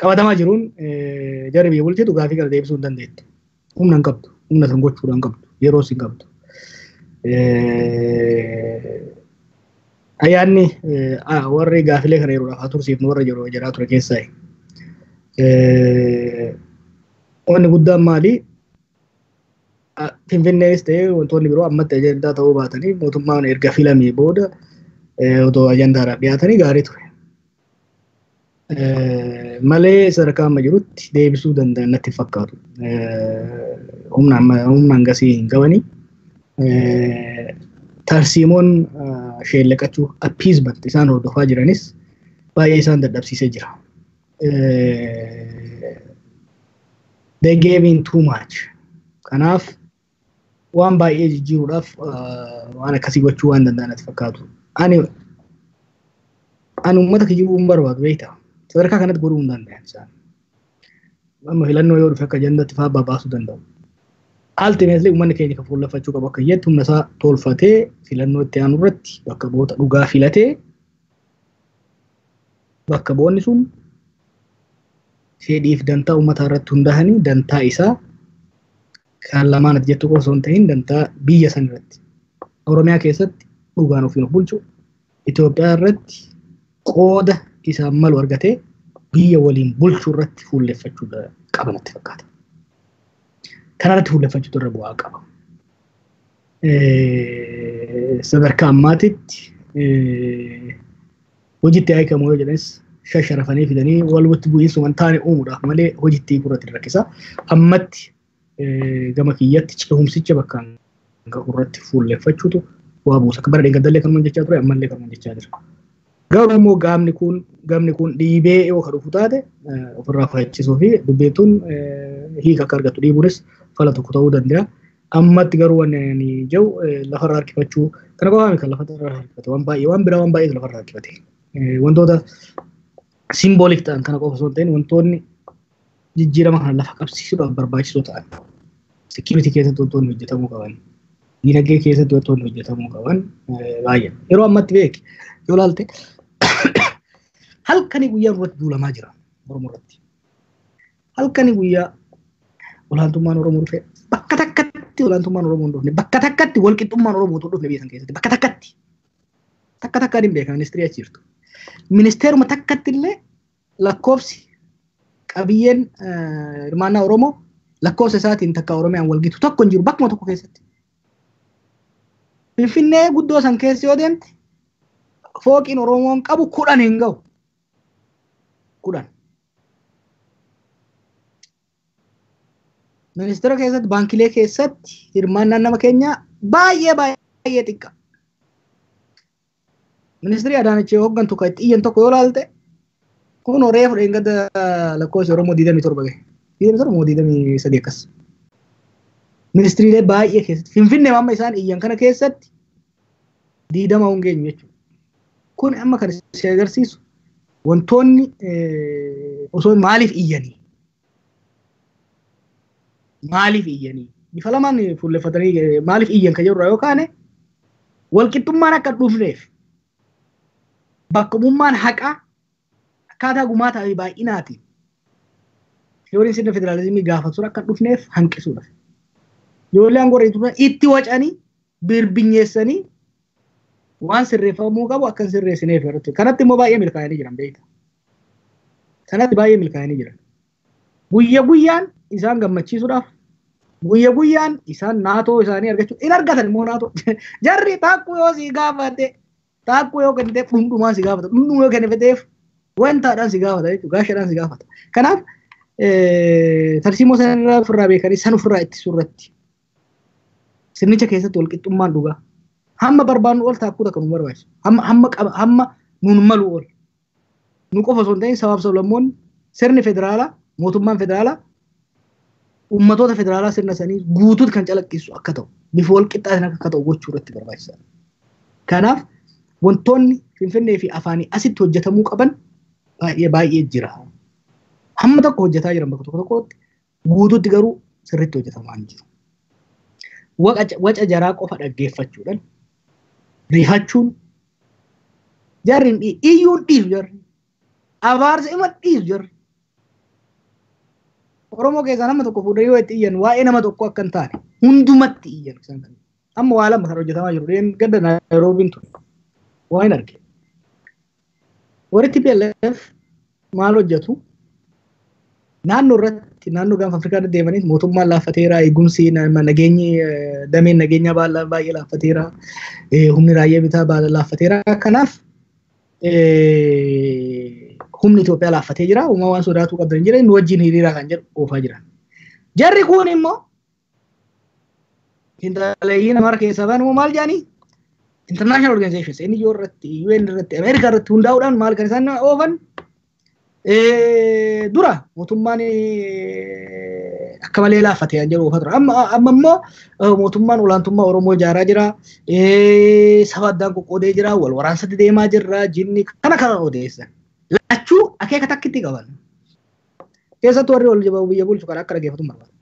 Qabatamaa jiruun jarri biyya bulchitu gaafii kana deebisuu hin dandeettu. Humna hin qabdu. Humna san gochuudha hin qabdu. Yeroos hin qabdu. Ayyaanni warri gaafilee kana yeroodhaaf haa tursiifnu warra jiru jedhaa ture keessaa. Wanni guddaan maali? Finfinneenis ta'ee wantoonni biroo ammatti ajandaa ta'uu baatanii mootummaan erga filamee booda otoo ajandaadhaaf dhiyaatanii gaarii ture. Malee sadarkaa amma jirutti deebisuu danda'an natti fakkaatu. Humna hangasii hin qabanii. Tarsiimoon sheellaqachuu appeasement isaan hordofaa jiranis baay'ee isaan dadhabsiisee jira. They gave in too much. Kanaaf waan baay'ee jijjiiruudhaaf waan akkasii gochuu waan danda'an natti fakkaatu. Ani uummata kijibuu hin barbaadu beektaa. Sadarkaa kanatti godhuu hin danda'an isaan. Amma filannoo yoo dhufe akka ajandaatti fa'aa babaasuu danda'u. Ultimately uummanni keenya kan fuulleffachuu qabu akka jettu humna isaa tolfatee filannoo itti aanu irratti bakka bu'oota dhugaa filatee bakka bu'oonni sun fedhiif dantaa uummataa irratti hundaa'anii dantaa isaa kan lamaan ati jettu qofa osoo hin ta'in dantaa biyya san irratti Oromiyaa keessatti dhugaan ofiin of bulchu Itoophiyaa irratti qooda isaan malu argatee biyya waliin bulchuu irratti fuulleffachuu qaba natti fakkaata. Kanarratti fuulleffachuutu irra bu'aa qaba. Sadarkaa ammaatitti hojiitti hiikamu yoo jedhanis shasharafanii fidanii walitti bu'iinsa waan taane uumuudhaaf malee hojiitti hiikuu irratti rakkisa. Ammatti gama kiyyatti cehumsicha bakkaan gahu irratti fuulleffachuutu bu'aa buusa. Akka bara dheengaddallee kanuma jechaa ture ammallee kanuma jechaa jira. Garuu immoo gamni kun dhiibee yoo ka dhufu taate ofirraa fayyachisuu fi dubbeettuun hiika akka argattu dhiibuunis fala tokko ta'uu danda'a. Ammatti garuu wanni ani jiru lafarraa harkifachuu kana qofaa miti kan lafarraa harkifate waan baay'ee waan biraa waan baay'eetu lafarraa harkifate. Wantoota simbooliik ta'an kana qofa osoo hin ta'in wantoonni jijjiirama kana lafa qabsiisuudhaaf barbaachisoo ta'an sekiuritii keessatti wantoonni hojjetamuu qaban diinagdee keessatti wantoonni hojjetamuu qaban baay'ee. Yeroo ammatti beeki yoo ilaalte halkanii guyyaa irratti duulamaa jira Oromoo irratti. Halkanii guyyaa olaantummaan Oromoo dhufe bakka takkatti olaantummaan Oromoo hin dhufne bakka takkatti walqixxummaan Oromoo hin dhufne biyya san keessatti bakka takkatti. Takka takkaan hin beekan ministeerii achi jirtu. Ministeeruma takkatti illee lakkoofsi qabiyyeen hirmaannaa Oromoo lakkoofsa isaatiin takka Oromiyaan walgitu tokko hin jiru bakkuma tokko keessatti. Finfinnee guddoo san keessa yoo deemte fooqiin Oromoon qabu 10 hin gahu. 10. Ministeera keessatti baankilee keessatti hirmaannaan nama keenyaa baay'ee baay'ee xiqqa. Ministirii Adaanachee hooggantu kan itti iyyan tokko yoo ilaalte, kun horee fudheen gadda lakkoofsa Oromoo 27 gahe. 27 moo 23 akkas. Ministiriilee baay'ee keessatti Finfinnee amma isaan iyyan kana keessatti 20 hin geenyu jechuudha. Kun amma kan si agarsiisu wantoonni osoo maaliif iyyanii? Maaliif iyyanii? Bifa lamaan fuulleffatanii maaliif iyyan kan jirru yoo kaane, walqixxummaan akka dhufneef, bakka haqaa akkaataa gumaataa fi baay'inaatiin theoryn sirna federaalizimii gaafatu akka dhufneef hanqisuudha. Ijoollee aangoo irra itti wacanii birbinyeessanii waan sirreeffamuu qabu akka hin sirreessineef irratti. Kanatti immoo baay'ee milkaa'anii jiran beekta. Kanatti baay'ee milkaa'anii jiran. Guyya guyyaan isaan gammachiisuudhaaf, guyya guyyaan isaan naatoo isaanii argachuu in argatan immoo naatoo. Jarri taakkuu yoo si gaafate, taakkuu yoo kenniteef dhundhumaan si gaafata. Dhundhuma yoo kenniteef wantaadhaan si gaafata jechuudha. Gaashaadhaan si gaafata. Kanaaf tarsiimoo sanarraa ofirraa beekanii san ofirraa ittisuu irratti sirnicha keessatti walqixxummaan dhugaa. Hamma barbaannu ol taakkuu takka nu barbaachisu. Hamma hamma hamma nuun malu ol. Nu qofa osoo hin ta'in sabaaf sablammoonni, sirni federaalaa, mootummaan federaalaa ummatoota federaalaa sirna sanii guutuutti kan calaqqisu akka ta'u, bifa walqixxaatiin akka ta'u gochuu irratti barbaachisaadha. Kanaaf wantoonni Finfinnee fi afaanii asitti hojjetamuu qaban baay'ee baay'ee jira. Hamma tokko hojjetaa jiran bakka tokko tokkotti, guutuutti garuu sirriitti hojjetamaa hin jiru. Waca jaraa qofa dhaggeeffachuudhaan rifachuun, jarri iyyuun dhiisu, jarri abaarsa ima dhiisu jarri. Oromoo keessaa nama tokko fuudhanii yoo itti iyyan waa'ee nama tokko akka hin taane hundumatti iyyan isaan kana. Amma waa lama kan hojjetamaa jiru. Gadda Naayiroobiin ture. Waa hin arge. Warri TPLF maal hojjetu? Naannoo irratti, naannoo gaanfa Afrikaa deemanii mootummaan laaffateera, eegumsi nageenyi, dameen nageenyaa baay'ee laaffateera, humni raayyaa bitaa laaffateera. Kanaaf humni Itoophiyaa laaffatee jira. Uumaa waan sodaatuu qabdan jira. Inni wajjin hiriiraa kan jedhu oofaa jiran. Jarri kun immoo intalleeyyiin amara keessaa ba'an immoo maal jedhanii? International organizations, NGO irratti, UN irratti, Ameerikaa irratti hundaa'uudhaan maal kan isaan oofan? Dura mootummaan akka malee laaffatee kan jedhu oofaa ture. Amma immoo mootummaan olaantummaa Oromoo ijaaraa jira. Saba addaan qoqqoodee jira. Wal waraansatti deemaa jirra. Jinni kana kana odeessan. Lachuu akeeka takkitti qaban. Keessattuu warri wal biyya bulchu kan akka dhaggeeffatu barbaada.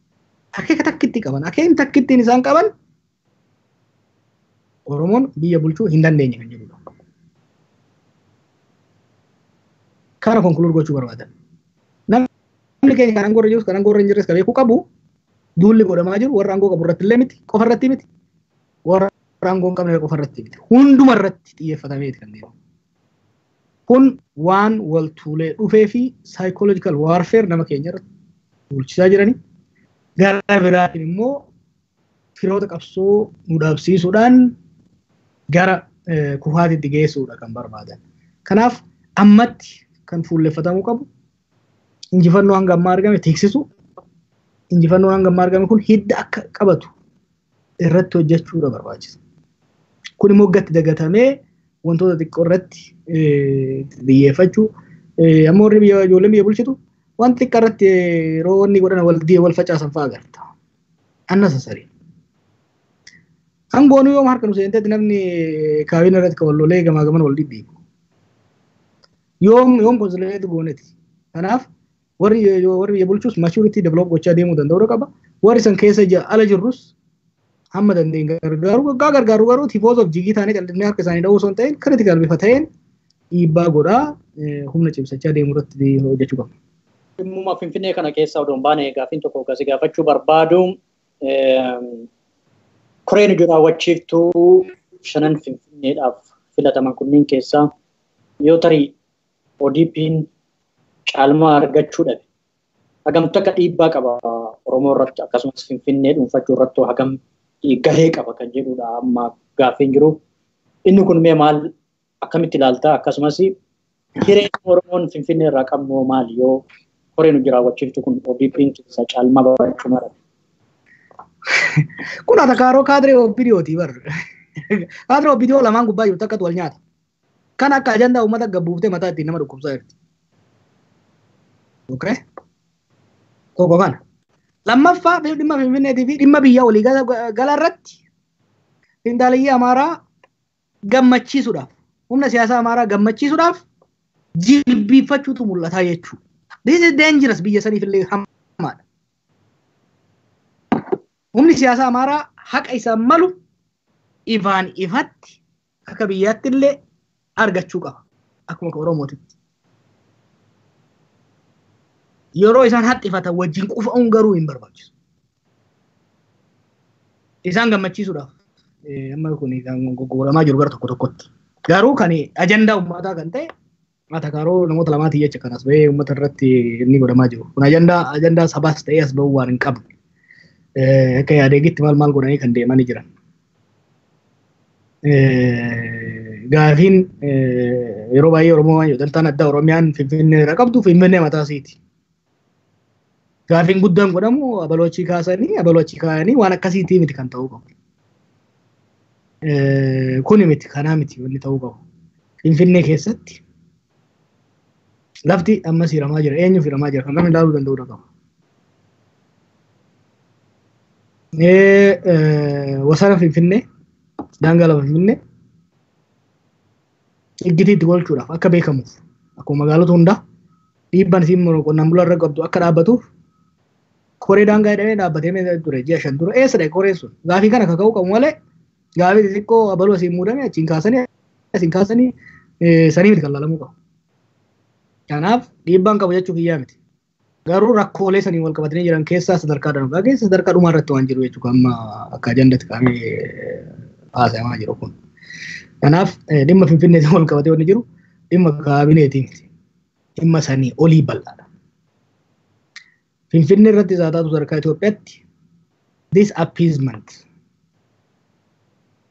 Akeeka takkitti qaban. Akeekni takkittiin isaan qaban Oromoon biyya bulchuu hin dandeenye kan jedhudha. Kana conclude gochuu barbaadan. Namni keenya kan aangoo irra jirus kan aangoo irra hin jirres kan beekuu qabu, duulli godhamaa jiru warra aangoo qabu irratti illee miti, qofa irratti miti, warra aangoo hin qabne qofa irratti miti, hunduma irratti xiyyeeffatameeti kan deemu. Kun waan wal tuulee dhufee fi psychological warfare nama keenya irratti bulchisaa jirani. Gara biraatiin immoo firoota qabsoo nu dhabsiisuudhaan gara kufaatiitti geessuudha kan barbaadan. Kanaaf ammatti kan fuulleffatamuu qabu injifannoo hanga ammaa argame tiksisu, injifannoo hanga ammaa argame kun hidda akka qabatu irratti hojjechuudha barbaachisa. Kun immoo gatti dagatamee wantoota xiqqoo irratti xiyyeeffachuu. Amma warri biyya, ijoolleen biyya bulchitu waan xiqqaa irratti yeroo wanni godhan wal facaasan fa'aa agarta. Unnecessary. Aangoon yoom harka nu seentetti namni kaabina irratti kan wal lolee gamaa gaman wal dhidhiibu? Yoom consolidate gooneti? Kanaaf warri biyya bulchus maturity develop gochaa deemuu danda'uu qaba. Warri san keessa ala jirrus hamma dandeenye gargaaru waggaa gargaaru, garuu tifoos of jigii taanee callisnee harka isaanii dha'uu osoo hin ta'in, critical bifa ta'een dhiibbaa godhaa humna cimsachaa deemuu irratti hojjechuu qabna. Dhimmuma Finfinnee kana keessa odoo hin baane gaaffiin tokko gasi gaafachuu barbaadu, koreen hojii raawwachiiftuu shanan Finfinneedhaaf filataman kunniin keessaa yoo tarii ODP'n caalmaa argachuu dhabe hagamtu akka dhiibbaa qaba Oromoo irratti, akkasumas Finfinnee dhuunfachuu irratti hagam gahee qaba kan jedhudha amma gaaffiin jiru. Inni kun mee maal, akkamitti ilaalta? Akkasumas hireen Oromoon Finfinnee irraa qabnu maali yoo koreen hojii raawwachiiftu kun ODP'n keessaa caalmaa barachuu mara? Kun atakaaroo kaadiree OPDOti bar. Kaadiree OPDO lamaan gubbaa jiru takkatu wal nyaata. Kan akka ajandaa uummata gabbuuftee mataa ittiin nama dhukkubsaa jirti. Okay? Tokko kana. Lammaffaa, dhimma Finfinneetii fi dhimma biyya walii gala irratti finxaaleyyii Amaaraa gammachiisuudhaaf, humna siyaasaa Amaaraa gammachiisuudhaaf jilbiiffachuutu mul'ataa jechuudha. This is dangerous, biyya saniif illee hamaadha. Humni siyaasaa Amaaraa haqa isaan malu ifaan ifatti akka biyyaatti illee argachuu qaba. Akkuma Oromootitti. Yeroo isaan haxxifatan wajjin qufa'uun garuu hin barbaachisu. Isaan gammachiisuudhaaf amma kun kan gurguramaa jiru gara tokko tokkotti. Garuu kan ajandaa uummataa kan ta'e atakaaroo namoota lamaatii jecha kanas bahee uummata irratti inni godhamaa jiru. Kun ajandaa sabaas ta'ee as bahuu waan hin qabne. Akka yaadeegitti maal maal godhanii kan deemanii jiran. Gaafiin yeroo baay'ee Oromoo waan jedhu, daltaan addaa Oromiyaan Finfinnee irra qabdu Finfinnee mataa isiiti. Gaafiin guddaan godhamu abaloo achii kaasanii, abaloo achii kaayanii, waan akkasiitii miti kan ta'uu qabu. Kuni miti, kanaa miti wanni ta'uu qabu. Finfinnee keessatti lafti ammas hiramaa jira. Eenyuuf hiramaa jira? Kan namni ilaaluu danda'uu qaba. Wasana Finfinnee, daangaa lafa Finfinnee iggitiitti golchuudhaaf akka beekamuuf, akkuma magaalota hundaa dhiibbaan isiin qonnaan bulaa irra qabdu akka dhaabbatuuf, koree daangaa jedhamee dhaabbatee ture ji'a 5 dura. Eessa dhaqe koreen sun? Gaafii kana kaka'uu qabu malee gaafii xixiqqoo abaluu asiin muudame achiin kaasanii asiin kaasanii sanii miti kan laalamuu qabu. Kanaaf dhiibbaan qabu jechuu kiyyaa miti. Garuu rakkoolee sanii wal qabatanii jiran keessaa sadarkaa dargaa keessa sadarkaa dhumaa irratti waan jiru jechuudha amma akka ajandaatti kaa'amee haasayamaa jiru kun. Kanaaf dhimma Finfinneetiin wal qabatee wanni jiru dhimma kaabineetii miti. Dhimma sanii olii bal'aadha. Finfinnee irratti isaa taatu sadarkaa Itoophiyaatti this appeasement,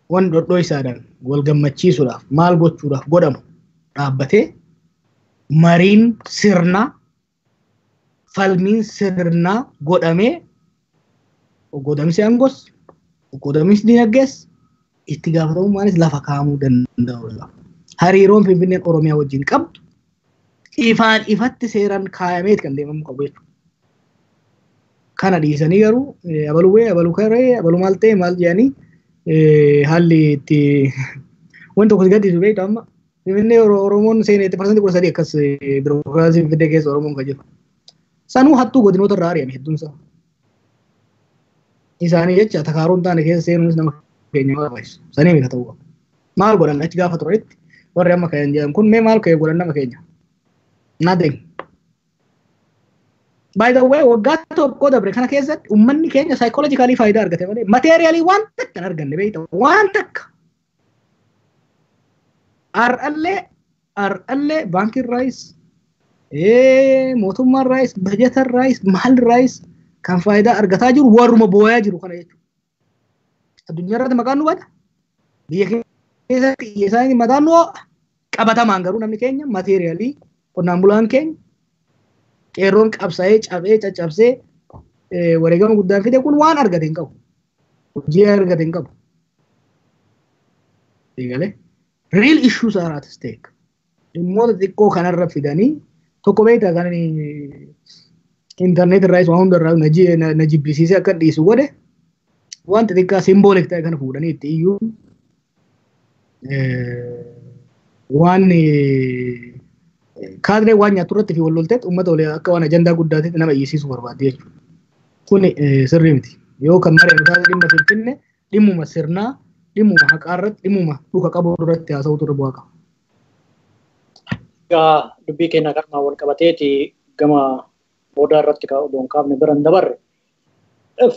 waan dhodhoo isaadhaan wal gammachiisuudhaaf maal gochuudhaaf godhamu dhaabbatee, mariin sirnaa, falmiin sirnaa godhamee, qoqqoodamsi aangoos, qoqqoodamsi dinagdees, itti gaafatamummaanis lafa kaa'amuu danda'udha. Hariiroon Finfinneen Oromiyaa wajjin qabdu ifaan ifatti seeraan kaayameet kan deemamu qabu jechuudha. Kana dhiisanii garuu abaluu bu'ee, abaluu karee, abaluu maal ta'e maal jedhanii haalli itti wanti tokko si gaddisiisu beektu, amma Finfinnee Oromoon seeneetti 13% akkas biirokiraasii Finfinnee keessa Oromoon kan jiru. Sanuu hattuu godinoota irraa ari'ame hedduunsaa. Isaanii jecha takaaroon taane keessa seenuunis nama keenya barbaachisu. Sanii miti ta'uu qabu. Maal godhan achi gaafa turanitti warri amma kan jedhan kun? Mee maal ka'e godhan nama keenya? Nothing. By the way, waggaa tokko dabre kana keessatti uummanni keenya psychologically faayidaa argate malee materially waan takka hin arganne, beekta, waan takka. Har'allee baankiin raayis, mootummaan raayis, bajata raayis, maal raayis kan faayidaa argataa jiru warruma booyaa jiru kana jechuudha. Addunyaa irratti maqaan nu bada. Biyya keessatti isaanii mataan nu ho'a. Qabatamaan garuu namni keenya materially, qonnaan bulaan keenya, qeerroon qabsaa'ee cabee caccabsee wareegama guddaan fide kun waan argate hin qabu. Hojii argate hin qabu. Eegalee real issues are at stake. Dhimmoota xiqqoo kanarra fidanii tokko beektaa, kan intarneet irraa waan hunda irraa na jibbisiisee akka dhiisu godhe, wanta xiqqaa symbolic ta'e kana fuudhanii itti iyyuu, waan kaadree waan nyaattu irratti fi wal lolteetti uummata walii akka waan ajandaa guddaatitti nama iyyisiisuu barbaadde jechuudha. Kun sirrii miti. Yoo kan mari'annu taate, dhimma Finfinne dhimmuma sirnaa, dhimmuma haqaa irratti, dhimmuma dhuka qabu irratti haasa'utu irra bu'aa qaba. Egaa dubbii keenya kanaan wal qabateeti gama boodaa irratti odoon kaafne bira hin dabarre,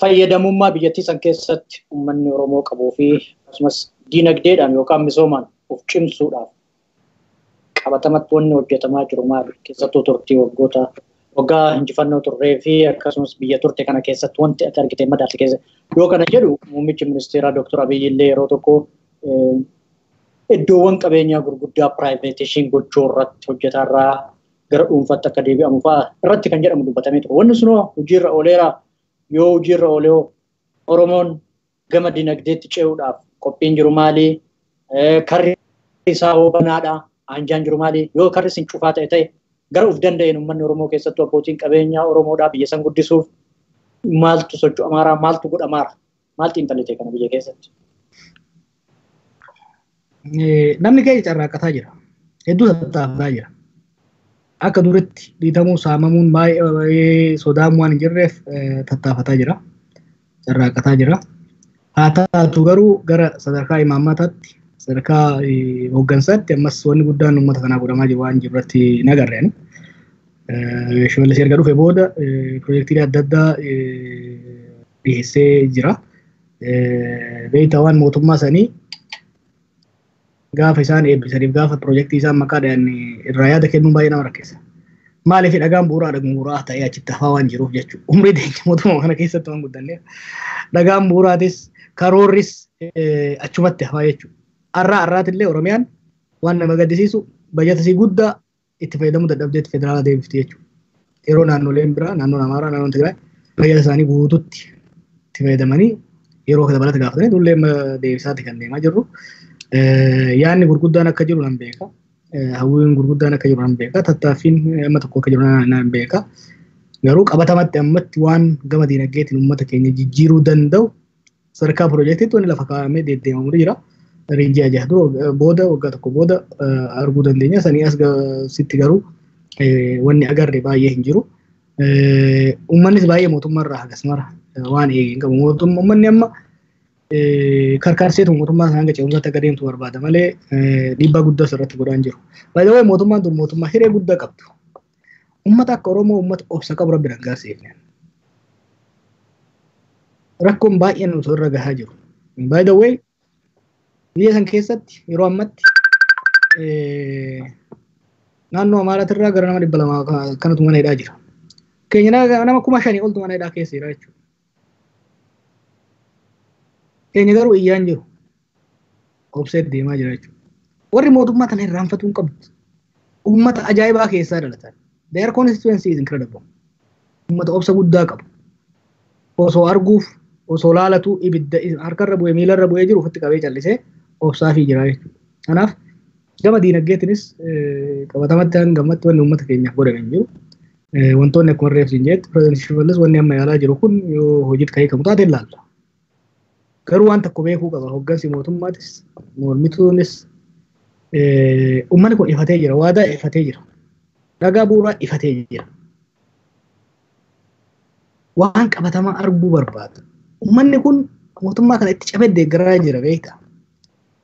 fayyadamummaa biyyattii san keessatti uummanni Oromoo qabuu fi akkasumas diinagdeedhaan yookaan misoomaan of cimsuudhaaf qabatamatti wanni hojjetamaa jiru maali? Keessattuu turtii waggoota waggaa injifannoo turree fi akkasumas biyya turte kana keessatti wanti ati argite madaalte keessa yoo kana jedhu, muummichi ministeeraa Dr. Abiyyi illee yeroo tokko iddoowwan qabeenyaa gurguddaa privatization gochuu irratti hojjetaa irraa gara dhuunfaatti akka deebi'amu fa'aa irratti kan jedhamu dubbatamee ture. Wanni sunoo hojiirra ooleera? Yoo hojiirra oolee, Oromoon gama dinagdeetti ce'uudhaaf qophiin jiru maali? Karri isaa hoo banaadha? Anjaan jiru maali? Yoo karri isin cufaa ta'e gara uf danda'een uummanni Oromoo keessattuu abbootiin qabeenyaa Oromoodhaa biyya san guddisuuf maaltu socho'amaaraa maaltu godhamaara? Maaltu xiinxallite kana biyya keessatti? Namni keenya carraaqqataa jira. Hedduu tattaafataa jira. Akka duritti dhiitamuu saamamuun baay'ee sodaan waan hin jirreef tattaafataa jira. Carraaqqataa jira. Haa taatu garuu gara sadarkaa imaammataatti sadarkaa hooggansaatti ammas wanni guddaan uummata kanaa godhamaa jiru waan jiru irratti hin agarre. Shimallis erga dhufe booda piroojeektiilee adda addaa dhiyeessee jira. Beektaa waan mootummaa sanii gaafa isaan eebbisaniif gaafa piroojeektii isaan maqaa dhahan irraa yaada kennuun baay'ee nama rakkisa. Maaliif dhagaan bu'uuraa dhagaan bu'uuraa ta'ee achitti hafaa waan jiruuf jechuudha. Umrii deenya mootummaa kana keessatti waan guddanneef dhagaan bu'uuraatis karoorris achumatti hafaa jechuudha. Arraa arraatillee Oromiyaan waan nama gaddisiisu bajata isii guddaa itti fayyadamuu dadhabdeetti federaala deebifti jechuudha. Yeroo naannoleen biraa naannoon Amaaraa naannoon Tigraay bajata isaanii guututti itti fayyadamanii yeroo dabalata gaafatanii dullee deebisaatti kan deemaa jirru. Yaadni gurguddaan akka jiru nan beeka. Hawwiin gurguddaan akka jiru nan beeka. Tattaaffiin amma tokko akka jiru nan beeka. Garuu qabatamatti ammatti waan gama diinagdeetiin uummata keenya jijjiiruu danda'u sadarkaa piroojeektiitti wanni lafa kaa'amee deddeemamu jira. Riinjii ajaa dura booda waggaa tokko booda arguu dandeenya. Sanii as sitti garuu wanni agarre baay'ee hin jiru. Uummannis baay'ee mootummaarraa hagas mara waan eegee hin qabu. Uummanni amma karkaarseetu mootummaa sana hanga ce'umsaatti akka deemtu barbaada malee dhiibbaa guddaa irratti godhaa hin jiru. Baay'ee mootummaan tun mootummaa hiree guddaa qabdu. Uummata akka Oromoo uummata obsa qabu rabbi dhangaasifne. Rakkoon baay'een osoo irra gahaa jiru. By the way, biyya san keessatti yeroo ammatti naannoo Amaaraatirraa gara nama 200 kanatu mana hidhaa jira. Keenya nama 5,000 oltu mana hidhaa keessa jira jechuudha. Keenya garuu iyyaan jiru. Obsee deemaa jira jechuudha. Warri mootummaa kana irraanfatuu hin qabdu. Uummata ajaa'ibaa keessaa dhalatan. Their constituency is incredible. Uummata obsa guddaa qabu. Osoo arguuf, osoo laalatu ibidda harkarra bu'ee miilarra bu'ee jiru ofitti qabee callisee obsaafii jira jechuudha. Kanaaf gama diinagdeetinis qabatamatti hanga ammatti wanni uummata keenyaaf godhame hin jiru. Wantoonni akkuma reefsi hin jeetti pirezidaantii Shimallis wanni amma yaalaa jiru kun yoo hojiitti kan hiikamu taate ilaalla. Garuu waan tokko beekuu qaba hooggansi mootummaatis mormituunis uummanni kun ifatee jira waadaa ifatee jira dhagaa bu'uuraa ifatee jira. Waan qabatamaa arguu barbaada. Uummanni kun mootummaa kana itti cabee deeggaraa jira beektaa.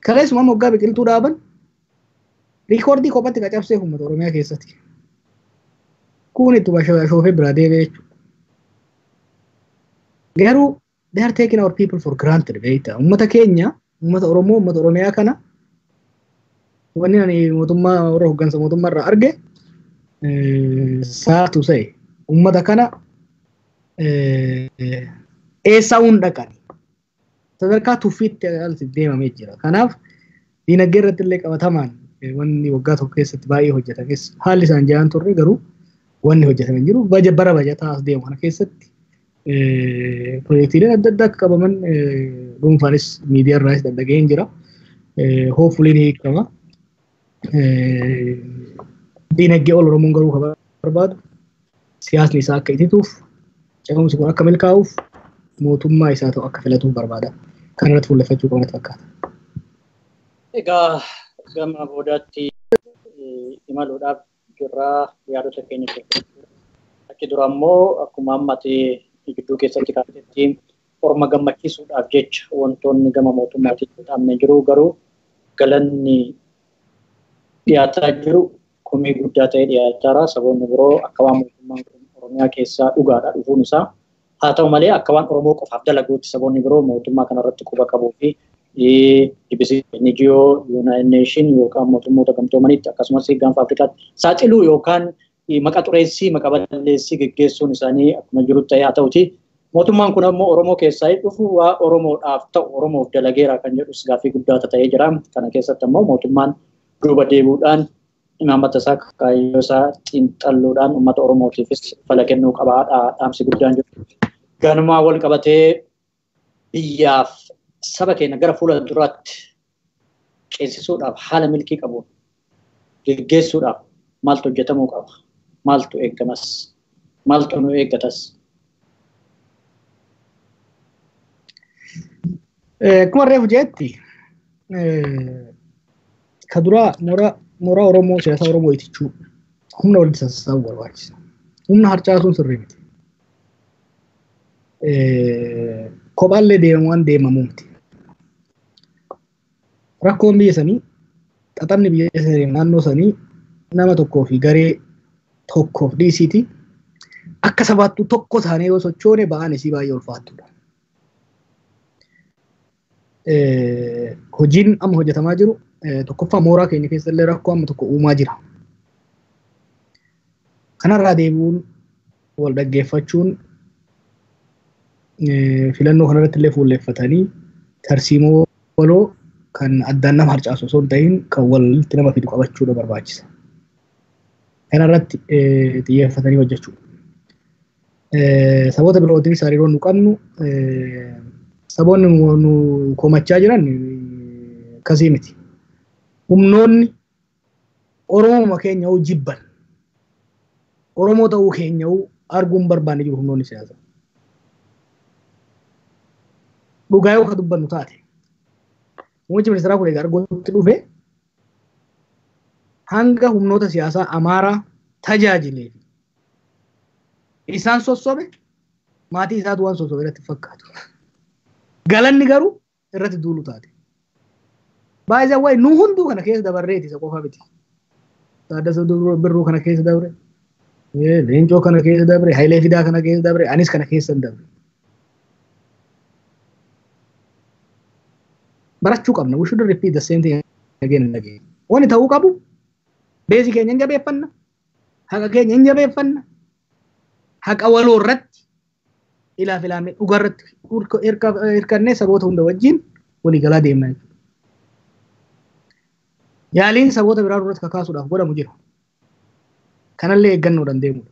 Kaleessuma moggaa biqiltuu dhaaban riikoordii kophatti qacabsee uummata Oromiyaa keessatti. Kun ittuma shoofee biraa deebi'ee jechuudha. Garuu they are taking our people for granted beektaa. Uummata keenya, uummata Oromoo, uummata Oromiyaa kana wanni ani mootummaa warra hooggansa mootummaa irraa arge saatu ta'e uummata kana eessaa hun dhaqani. Sadarkaa tuffiitti deemamee jira. Kanaaf diinagdee irratti illee qabatamaan wanni waggaa tokko keessatti baay'ee hojjetames haalli isaan jiran turre garuu wanni hojjetame hin jiru. Bara bajataa as deemu kana keessatti piroojeektiileen adda addaa akka qabaman dhuunfaanis miidiyaa irraas dadhaga'een jira. Hopefully ni hiikama. Diinagdee ol Oromoon garuu kan barbaadu siyaasni isaa akka itituuf ce'umsi kun akka milkaa'uuf mootummaa isaa ta'u akka filatuuf barbaada. Kan irratti fuulleffachuu qaban fakkaata. Egaa gama boodaatti imaluudhaaf jirraa yaadota keenya keessatti. Achi dura immoo akkuma ammatti gidduu keessatti kaasetti orma gammachiisuudhaaf jecha wantoonni gama mootummaatiin ta'amne jiru garuu galanni dhiyaataa jiru komii guddaa ta'e dhiyaataara saboonni biroo akka waan mootummaan kun Oromiyaa keessaa dhugaadha dhufuun isaa haa ta'u malee akka waan Oromoo qofaaf dalaguutti saboonni biroo mootummaa kanarratti quba qabuu fi BBC, NGO, United Nation yookaan mootummoota gamtoomaniitti akkasumas gaanfa Afrikaatti saaxiluu yookaan maqa xureessii maqa balleessii geggeessuun isaanii akkuma jiru ta'e haa ta'uti. Mootummaan kun ammoo Oromoo keessaa dhufu waa Oromoodhaaf ta'u Oromoof dalageera kan jedhus gaaffii guddaa ta'ee jira. Kana keessatti ammoo mootummaan duuba deebi'uudhaan imaammata isaa kaayyoo isaa xiinxalluudhaan uummata Oromootiifis fala kennuu qabaadha dhaamsi guddaan jiru. Ganumaa wal qabatee biyyaaf saba keenya gara fuula duraatti ceesisuudhaaf haala milkii qabuun geggeessuudhaaf maaltu hojjetamuu qaba? Maaltu eeggamas? Maaltu nu eeggatas? Akkuma reefu jeetti ka duraa mooraa Oromoo siyaasa Oromoo itichuu humna walitti sassaabuu barbaachisa. Humna harcaasuun sirrii miti. Kophaallee deemu waan deemamuu miti. Rakkoon biyya sanii xaxamni biyya sanii naannoo sanii nama tokkoo fi garee tokkoof dhiisiiti. Akka sabaattuu tokko taanee yoo sochoone ba'aan isii baay'ee ulfaattudha. Hojiin amma hojjetamaa jiru tokkoffaa mooraa keenya keessa illee rakkoo amma tokko uumaa jira. Kanarraa deebi'uun wal dhaggeeffachuun filannoo kanarratti illee fuulleeffatanii tarsiimoo waloo kan addaan nama harcaasu osoo hin ta'in kan walitti nama fidu qabachuudha barbaachisa. Kanarratti xiyyeeffatanii hojjechuu. Saboota birootiinis hariiroo nu qabnu saboonni nu komachaa jiran akkasii miti. Humnoonni Oromoo keenya hoo jibban Oromoo ta'uu keenya hoo arguu hin barbaanne jiru humnoonni siyaasaa. Dhugaa yoo ka dubbannu taate muummichi ministeeraa kun egaa argootti dhufe hanga humnoota siyaasaa Amaaraa tajaajilee isaan sossobe maatii isaatu waan sossobe irratti fakkaatu. Galanni garuu irratti duulu taate. Baay'ee wayi nu hunduu kana keessa dabarreeti isa qofa miti. Taaddasa Birruu kana keessa dabre, Leencoo kana keessa dabre, Hayilee Fidaa kana keessa dabre, anis kana keessa hin dabre. Barachuu qabna. We should repeat the same thing again and again. Wanni ta'uu qabu beezi keenya hin jabeeffanna, haqa keenya hin jabeeffanna, haqa waloo irratti ilaa filaamee dhugaa irratti hirkannee saboota hunda wajjin waliigalaa deemna jechuudha. Yaaliin saboota biraa irratti kakaasuudhaaf godhamu jira. Kanallee eeggannoodhaan deemudha.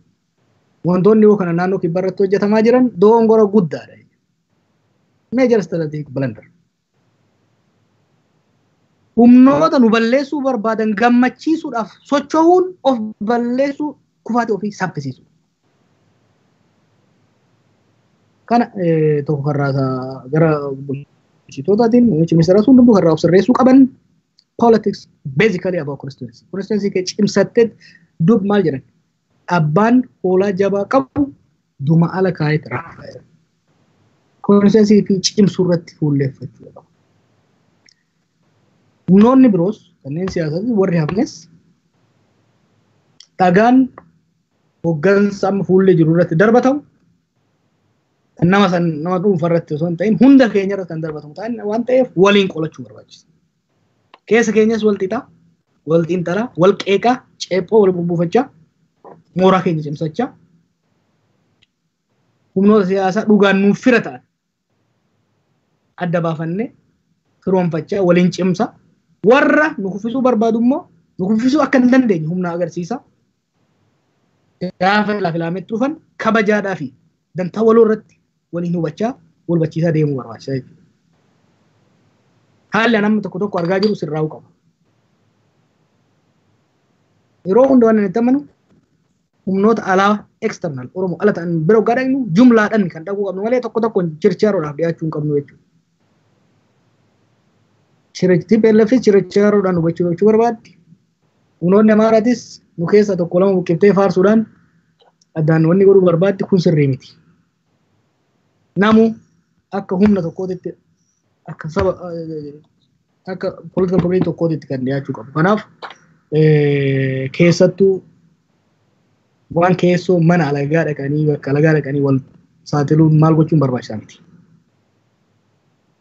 Wantoonni yoo kana naannoo kibbaa irratti hojjetamaa jiran dogongora guddaadha. Major strategic blunder. Humnoota nu balleessuu barbaadan gammachiisuudhaaf socho'uun of balleessuu kufaatii ofii saffisiisu. Kana tokko karraa gara bulchitootaatiin muummichi ministeeraa sun hunduu karraa of sirreessuu qaban politics basically about constituency. Constituency kee cimsattee dub maal jedhan abbaan hoolaa jabaa qabu duma ala kaa'eet rafa jedhan. Constituency fi cimsuu irratti fuulleeffachuu qabu. Humnoonni biroos kanneen siyaasaa warri hafnes dhagaan hoggansa amma fuullee jiru irratti darbatamu kan nama san nama dhuunfaa irratti osoo hin ta'in hunda keenya irratti kan darbatamu ta'an waan ta'eef waliin qolachuu barbaachisa. Keessa keenyas wal xixaa, wal xiinxalaa, wal qeeqaa, ceephoo wal bubbuufachaa, mooraa keenya cimsachaa, humnoota siyaasaa dhugaan nuuf fira ta'an adda baafannee firoonfachaa waliin cimsa. Warra nu kuffisuu barbaadu immoo nu kuffisuu akka hin dandeenye humna agarsiisa. Gaafa filaametti dhufan kabajaadhaa fi dantaa waloo irratti waliin hubachaa wal hubachiisaa deemuu barbaachisa jechuudha. Haalli namni tokko tokko argaa jiru sirraa'uu qaba. Yeroo hunda waan itti amanu humnoota alaa external Oromoo ala ta'an bira hoggaa dhaqnu jumlaadhaan kan dhaquu qabnu malee tokko tokkoon chirchaaroodhaaf dhiyaachuu hin qabnu jechuudha. TPLFis chirchaaroodhaan hubachuu barbaaddi. Humnoonni Amaaraatis nu keessa tokko lama buqqiftee faarsuudhaan addaan wanni godhuu barbaaddi kun sirrii miti. Namu akka humna tokkootitti akka saba akka political community tokkootitti kan dhiyaachuu qabu. Kanaaf keessattuu waan keessoo mana alagaa dhaqanii bakka alagaa dhaqanii wal saaxiluun maal gochuun barbaachisaa miti.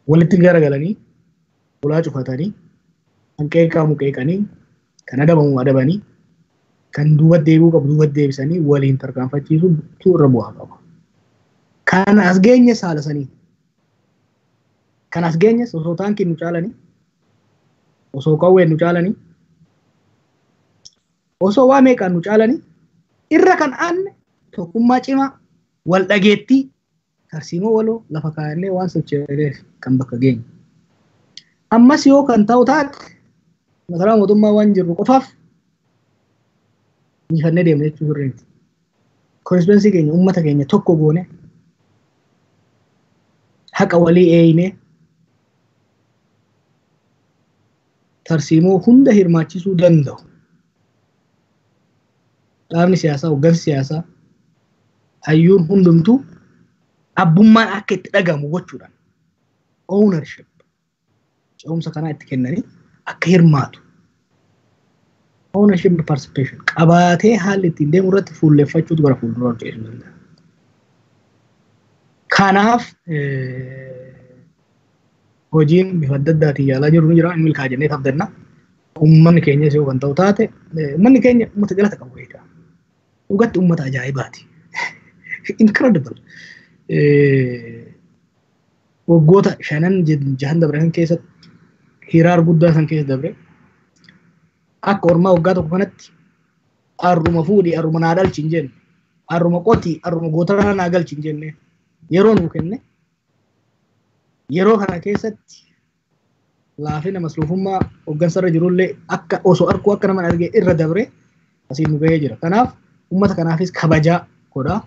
Walitti garagalanii ulaa cufatanii kan qeeqamu qeeqanii kan adabamu adabanii kan duuba deebi'uu qabu duuba deebisanii waliin tarkaanfachiisuutu irra bu'aa qaba. Kan as geenye saala sanii. Kan as geenyes osoo taankiin nu caalanii, osoo qawween nu caalanii, osoo waa meeqaan nu caalanii, irra kan aanne tokkummaa cimaa wal dhageettii tarsiimoo waloo lafa kaayannee waan socho'eef kan bakka geenye. Ammas yoo kan ta'u taate masaraa mootummaa waan jirru qofaaf Injifannee deemne jechuu sirrii miti. Constituency keenya, uummata keenya tokko goone, haqa walii eeyine, tarsiimoo hunda hirmaachisuu danda'u. Dhaabni siyaasaa, hoggansi siyaasaa, hayyuun hundumtuu abbummaan akka itti dhagamu gochuudhaan ownership ce'umsa kanaa itti kennanii akka hirmaatu. Ownership participation qabaatee haalli ittiin deemu irratti fuulleffachuutu gara fuulduraa hojjetuu danda'a. Kanaaf hojiin bifa adda addaatiin yaalaa jiru ni jira, inni milkaa'a jennee abdanna. Uummanni keenyas yoo kan ta'u taate, uummanni keenya uummata galata qabu beekaa. Dhugatti uummata ajaa'ibaati. Incredible. Waggoota shanan jahan dabre kan keessatti, hiraar guddaa san keessa dabre, akka ormaa waggaa tokko kanatti arruma fuudhii arruma naa dhalchi hin jenne, arruma qotii arruma gootaraa naa galchi hin jenne, yeroo nuu kenne. Yeroo kana keessatti laafina masluufummaa hooggansarra jirullee akka osoo arkuu akka nama argee irra dabre asiin nu gahee jira. Kanaaf uummata kanaafis kabajaa godhaa.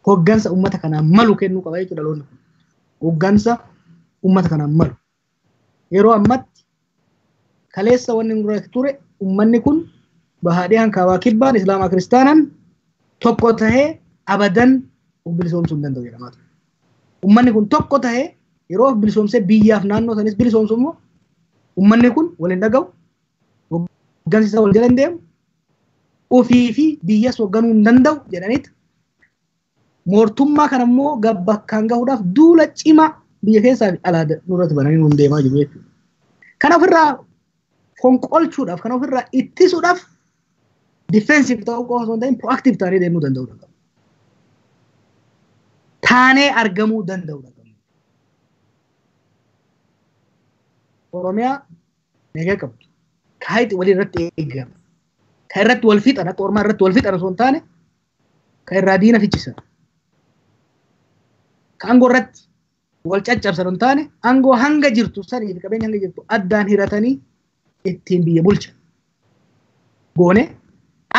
Hooggansa uummata kanaan malu kennuu qaba jechuudha dhaloonni kun. Hooggansa uummata kanaan malu. Yeroo ammatti kaleessa wanni nurra ture, uummanni kun bahaa dhihaan, kaabaa kibbaan, islaamaa kiristaanaan tokko tahee abadan of bilisoomsuu hin danda'u jedhamaa ture. Uummanni kun tokko tahee yeroo of bilisoomsee biyyaaf naannoo sanis bilisoomsu immoo, uummanni kun wal hin dhaga'u, hooggansi isaa wal jala hin deemu, ofii fi biyyas hoogganuu hin danda'u jedhaniit moortummaa kana immoo bakkaan gahuudhaaf duula cimaa biyya keessaa fi alaa nurratti bananii nuun deemaa jiru jechuudha. Kana ofirraa fonqolchuudhaaf, kana ofirraa ittisuudhaaf, defensive ta'uu qofa osoo hin ta'in proactive ta'anii deemuu danda'uu danda'u. Taanee argamuu danda'uu danda'u. Oromiyaa nagaa qabdu. Ka hayti walii irratti eegama. Ka irratti wal fixan, akka ormaa irratti wal fixan osoo hin taane, ka irraa diina fichisan. Ka aangoo irratti wal caccabsan hin taane, aangoo hanga jirtu sanii fi qabeenya hanga jirtu addaan hiratanii ittiin biyya bulchan. Goone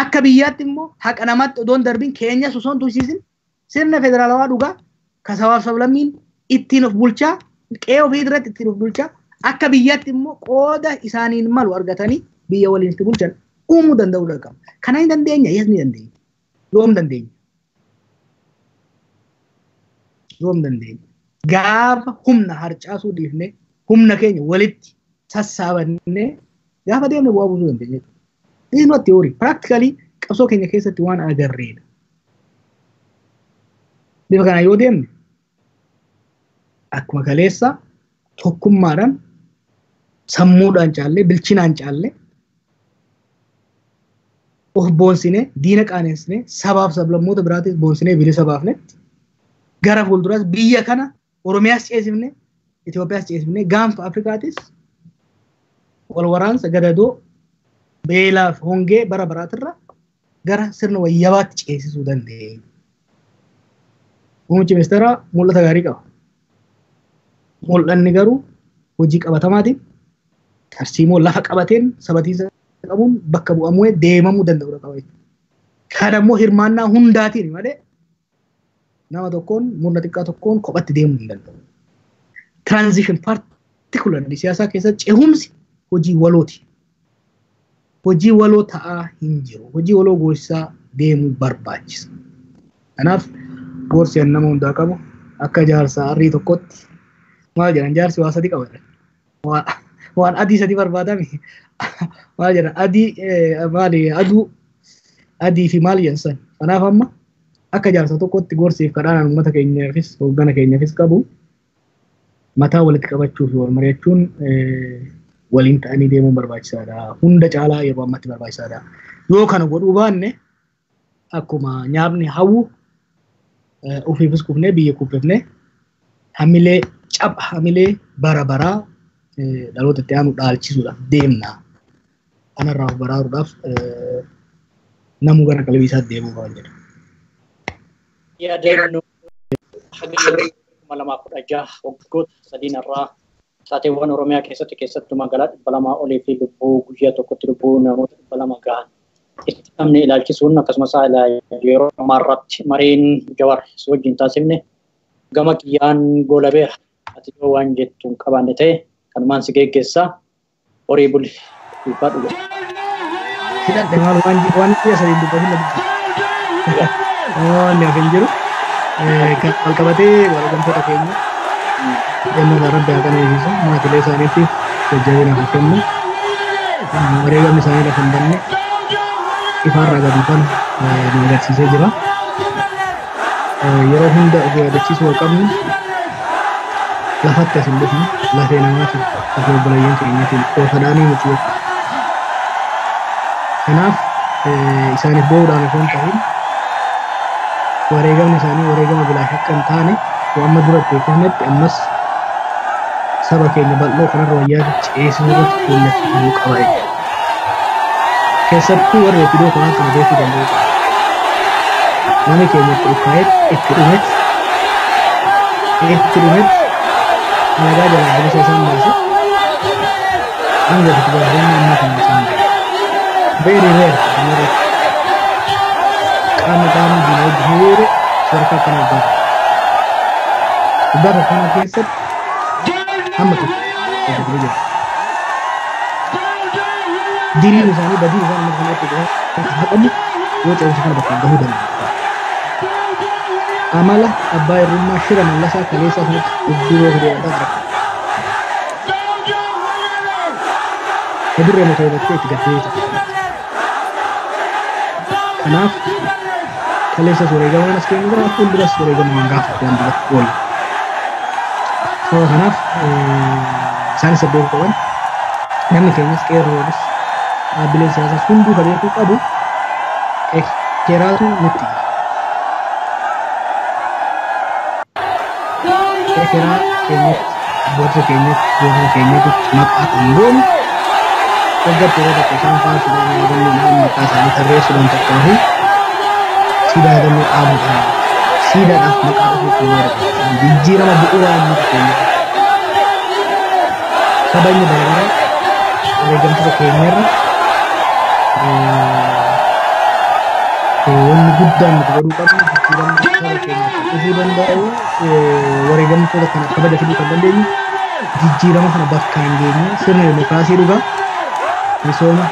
akka biyyaatti immoo haqa namatti odoo hin darbiin, keenyas osoo hin tursiisin, sirna federaalawaa dhugaa ka sabaaf sablammiin ittiin of bulchaa, qe'ee ofii irratti ittiin of bulchaa, akka biyyaatti immoo qooda isaaniin malu argatanii biyya waliin itti bulchan uumuu danda'uu qaba. Kana ni dandeenya? Yes, ni dandeenya. Yoom dandeenya? Yoom dandeenya? Gaafa humna harcaasuu dhiifnee humna keenya walitti sassaabannee gaafa deemne bu'aa buusuu dandeenya. This is not theory. Practically qabsoo keenya keessatti waan agarreedha. Bifa kana yoo deemne akkuma kaleessa tokkummaadhaan, sammuudhaan caallee, bilchinaan caallee, of boonsinee, diina qaanessinee, sabaaf sablammoota biraatis boonsinee bilisa baafnetti, gara fuulduraas biyya kana Oromiyaas ceesifne, Itoophiyaas ceesifne, gaanfa Afrikaatis wal waraansa gadadoo beelaaf hongee bara baraatirra gara sirna wayyabaatti ceesisuu dandeenya. Muummichi ministeeraa mul'ata gaarii qaba. Mul'anni garuu hojii qabatamaatiin, tarsiimoo lafa qabateen, sabatiinsa qabuun bakka bu'amuu deemamuu danda'u qaba jechuudha. Kana immoo hirmaannaa hundaatiin malee nama tokkoon, murna xiqqaa tokkoon kophatti deemuu hin danda'u. Transition, particularly siyaasaa keessatti, cehumsi hojii walooti. Hojii waloo ta'aa hin jiru. Hojii waloo goosisaa deemuu barbaachisa. Kanaaf gorsi nama hundaa qabu, akka jaarsaa arrii tokkotti, maal jedhan, jaarsi waa sadi qaba jedhan. Waan adii sadi barbaadame maal jedhan, adii maali, aduu adii fi maal jedhan san. Kanaaf amma akka jaarsa tokkotti gorsiif kadhaan uummata keenyaafis hooggana keenyaafis qabu, mataa walitti qabachuu fi wal mari'achuun, waliin ta'anii deemuun barbaachisaadha. Hunda caalaa yeroo ammatti barbaachisaadha. Yoo kana godhuu baanne akkuma nyaapni hawwu ofiifis kufnee biyya kuffifnee hamilee cap hamilee bara baraa dhaloota itti aanu dhaalchisuudhaaf deemna. Kanarraa of baraaruudhaaf namuu gara qalbii isaatti deemuu qaba jedha. Yaadannoo hagayya 2016, waggoota sadiin irraa taateewwan Oromiyaa keessatti, keessattuu magaalaa 200 olii fi lubbuu guyyaa tokkotti lubbuu namoota 200 gahan itti qabne ilaalchisuun akkasumas yeroo ammaa irratti mariin Jawar wajjin taasifne gama kiyyaan goolabeera. Ati yoo waan jettu hin qabaanne ta'e kanumaan si geggeessaa horii buli ulfaadhu jedha. Hidhadhe maal waan dhiya sadiin dubbatin na dubbi. Waan hafe hin jiru. Kan wal qabatee wareegamtoota keenya jannata Rabbi haa qananiisu, maatiilee isaaniitiif jajjabina haa kennu. Wareegamni isaanii lafa hin banne ifaarraa gadi ifan nu agarsiisee jira. Yeroo hunda of yaadachiisuu haa qabnu, lafatti as hin dhufne, lafee namaatiin, lafee obboleeyyan keenyatiin qoosadaanii miti jechuudha. Kanaaf isaaniif bo'uudhaan osoo hin ta'in wareegamni isaanii wareegama bilaash akka hin taane waan dura itti kufnetti ammas saba keenya bal'oo kanarra wayyaa ceesisuu irratti fuulleffamuu qaba jechuudha. Keessattuu warri OPDO kanaa kana beekuu danda'u qaba. Namni keenya itti dhukkaa'etti, itti dhumetti alagaa jalaa bilisa isaan baase, hanga itti gaafatamummaa ammaa kana isaan gahe. Very rare irratti qaamni diina wajjin hiriire sadarkaa akkana gahu. Waggaa tokko kana keessatti hamma tokko hojjetanii jira. Diriin isaanii, badiin isaan uummata kanatti hojjetan kan haqamu yoo ce'umsa kana bakka gahuu danda'u. Amala abbaa irrummaa shira Mallasaa kaleessaa sanatti dudduuba hiriiraataa jira. Dirree mata hubattee itti gaddeebite. Kanaaf kaleessas wareegamaan as keenya jira, fuulduras wareegamaan gaafatu waan duratti oola. Sababa kanaaf isaanis beekuu qaban, namni keenyas, qeerroonis, dhaabbileen siyaasaas hunduu kan beekuu qabu ekeraatu nutti. Ekeraa keenyatti, abboota keenyatti, gootota keenyatti maqaa kan goonu waggaatti yeroo tokko isaan faarsuudhaan, yaadannoodhaan, maqaa isaanii tarreessuudhaan tokko siidaa yaadannoo dhaabuudhaan siidaadhaaf maqaa dhufuuf nu barbaachisa. Jijjiirama bu'uuraa uummata keenya. Kabajni bara bara wareegamtoota keenyarra wanni guddaan nuti godhuu qabnu, jijjiiramni saba keenya kan dhufuu danda'u, wareegamtoota kana kabaja fiduu kan dandeenyu jijjiirama kana bakkaan geenye sirna dimokiraasii dhugaa, misooma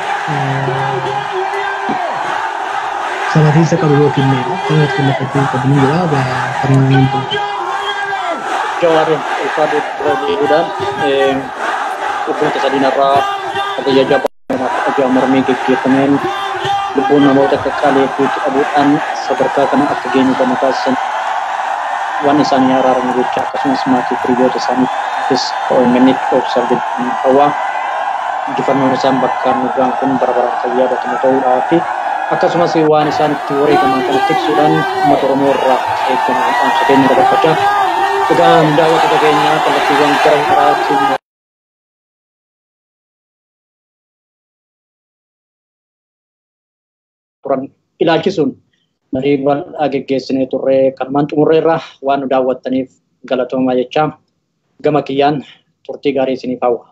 sabatiinsa qabu yoo kenneedha. Kana irratti xiyyeeffachuu qabnu jedha kanumaan ta'u. Jawaar, ulfaadhu. Dura deebi'uudhaan waggoota sadiinarraa hagayya 6 mormii geggeeffameen lubbuun namoota qaqqaalii hedduutti dhabuudhaan sadarkaa kana akka geenyu kan taasisan waan isaanii araaramu jecha, akkasumas maatii hiriyoota isaaniittis OMN itti obsaaf jechuun hawaa injifannoon isaan bakka nu ga'an kun bara baraan kan yaadatamu ta'uudhaa fi akkasumas waan isaan itti wareegaman kana tiksuudhaan uummata Oromoo irraa eegamu dhaamsa keenya dabarfachaa. Egaa daawwattoota keenya, kallattiiwwan gara garaatiin turan ilaalchisuun marii bal'aa geggeessinee turre kanumaan xumurreerra. Waan nu daawwattaniif galatoomaa jechaa gama kiyyaan turtii gaarii isiniif hawwa.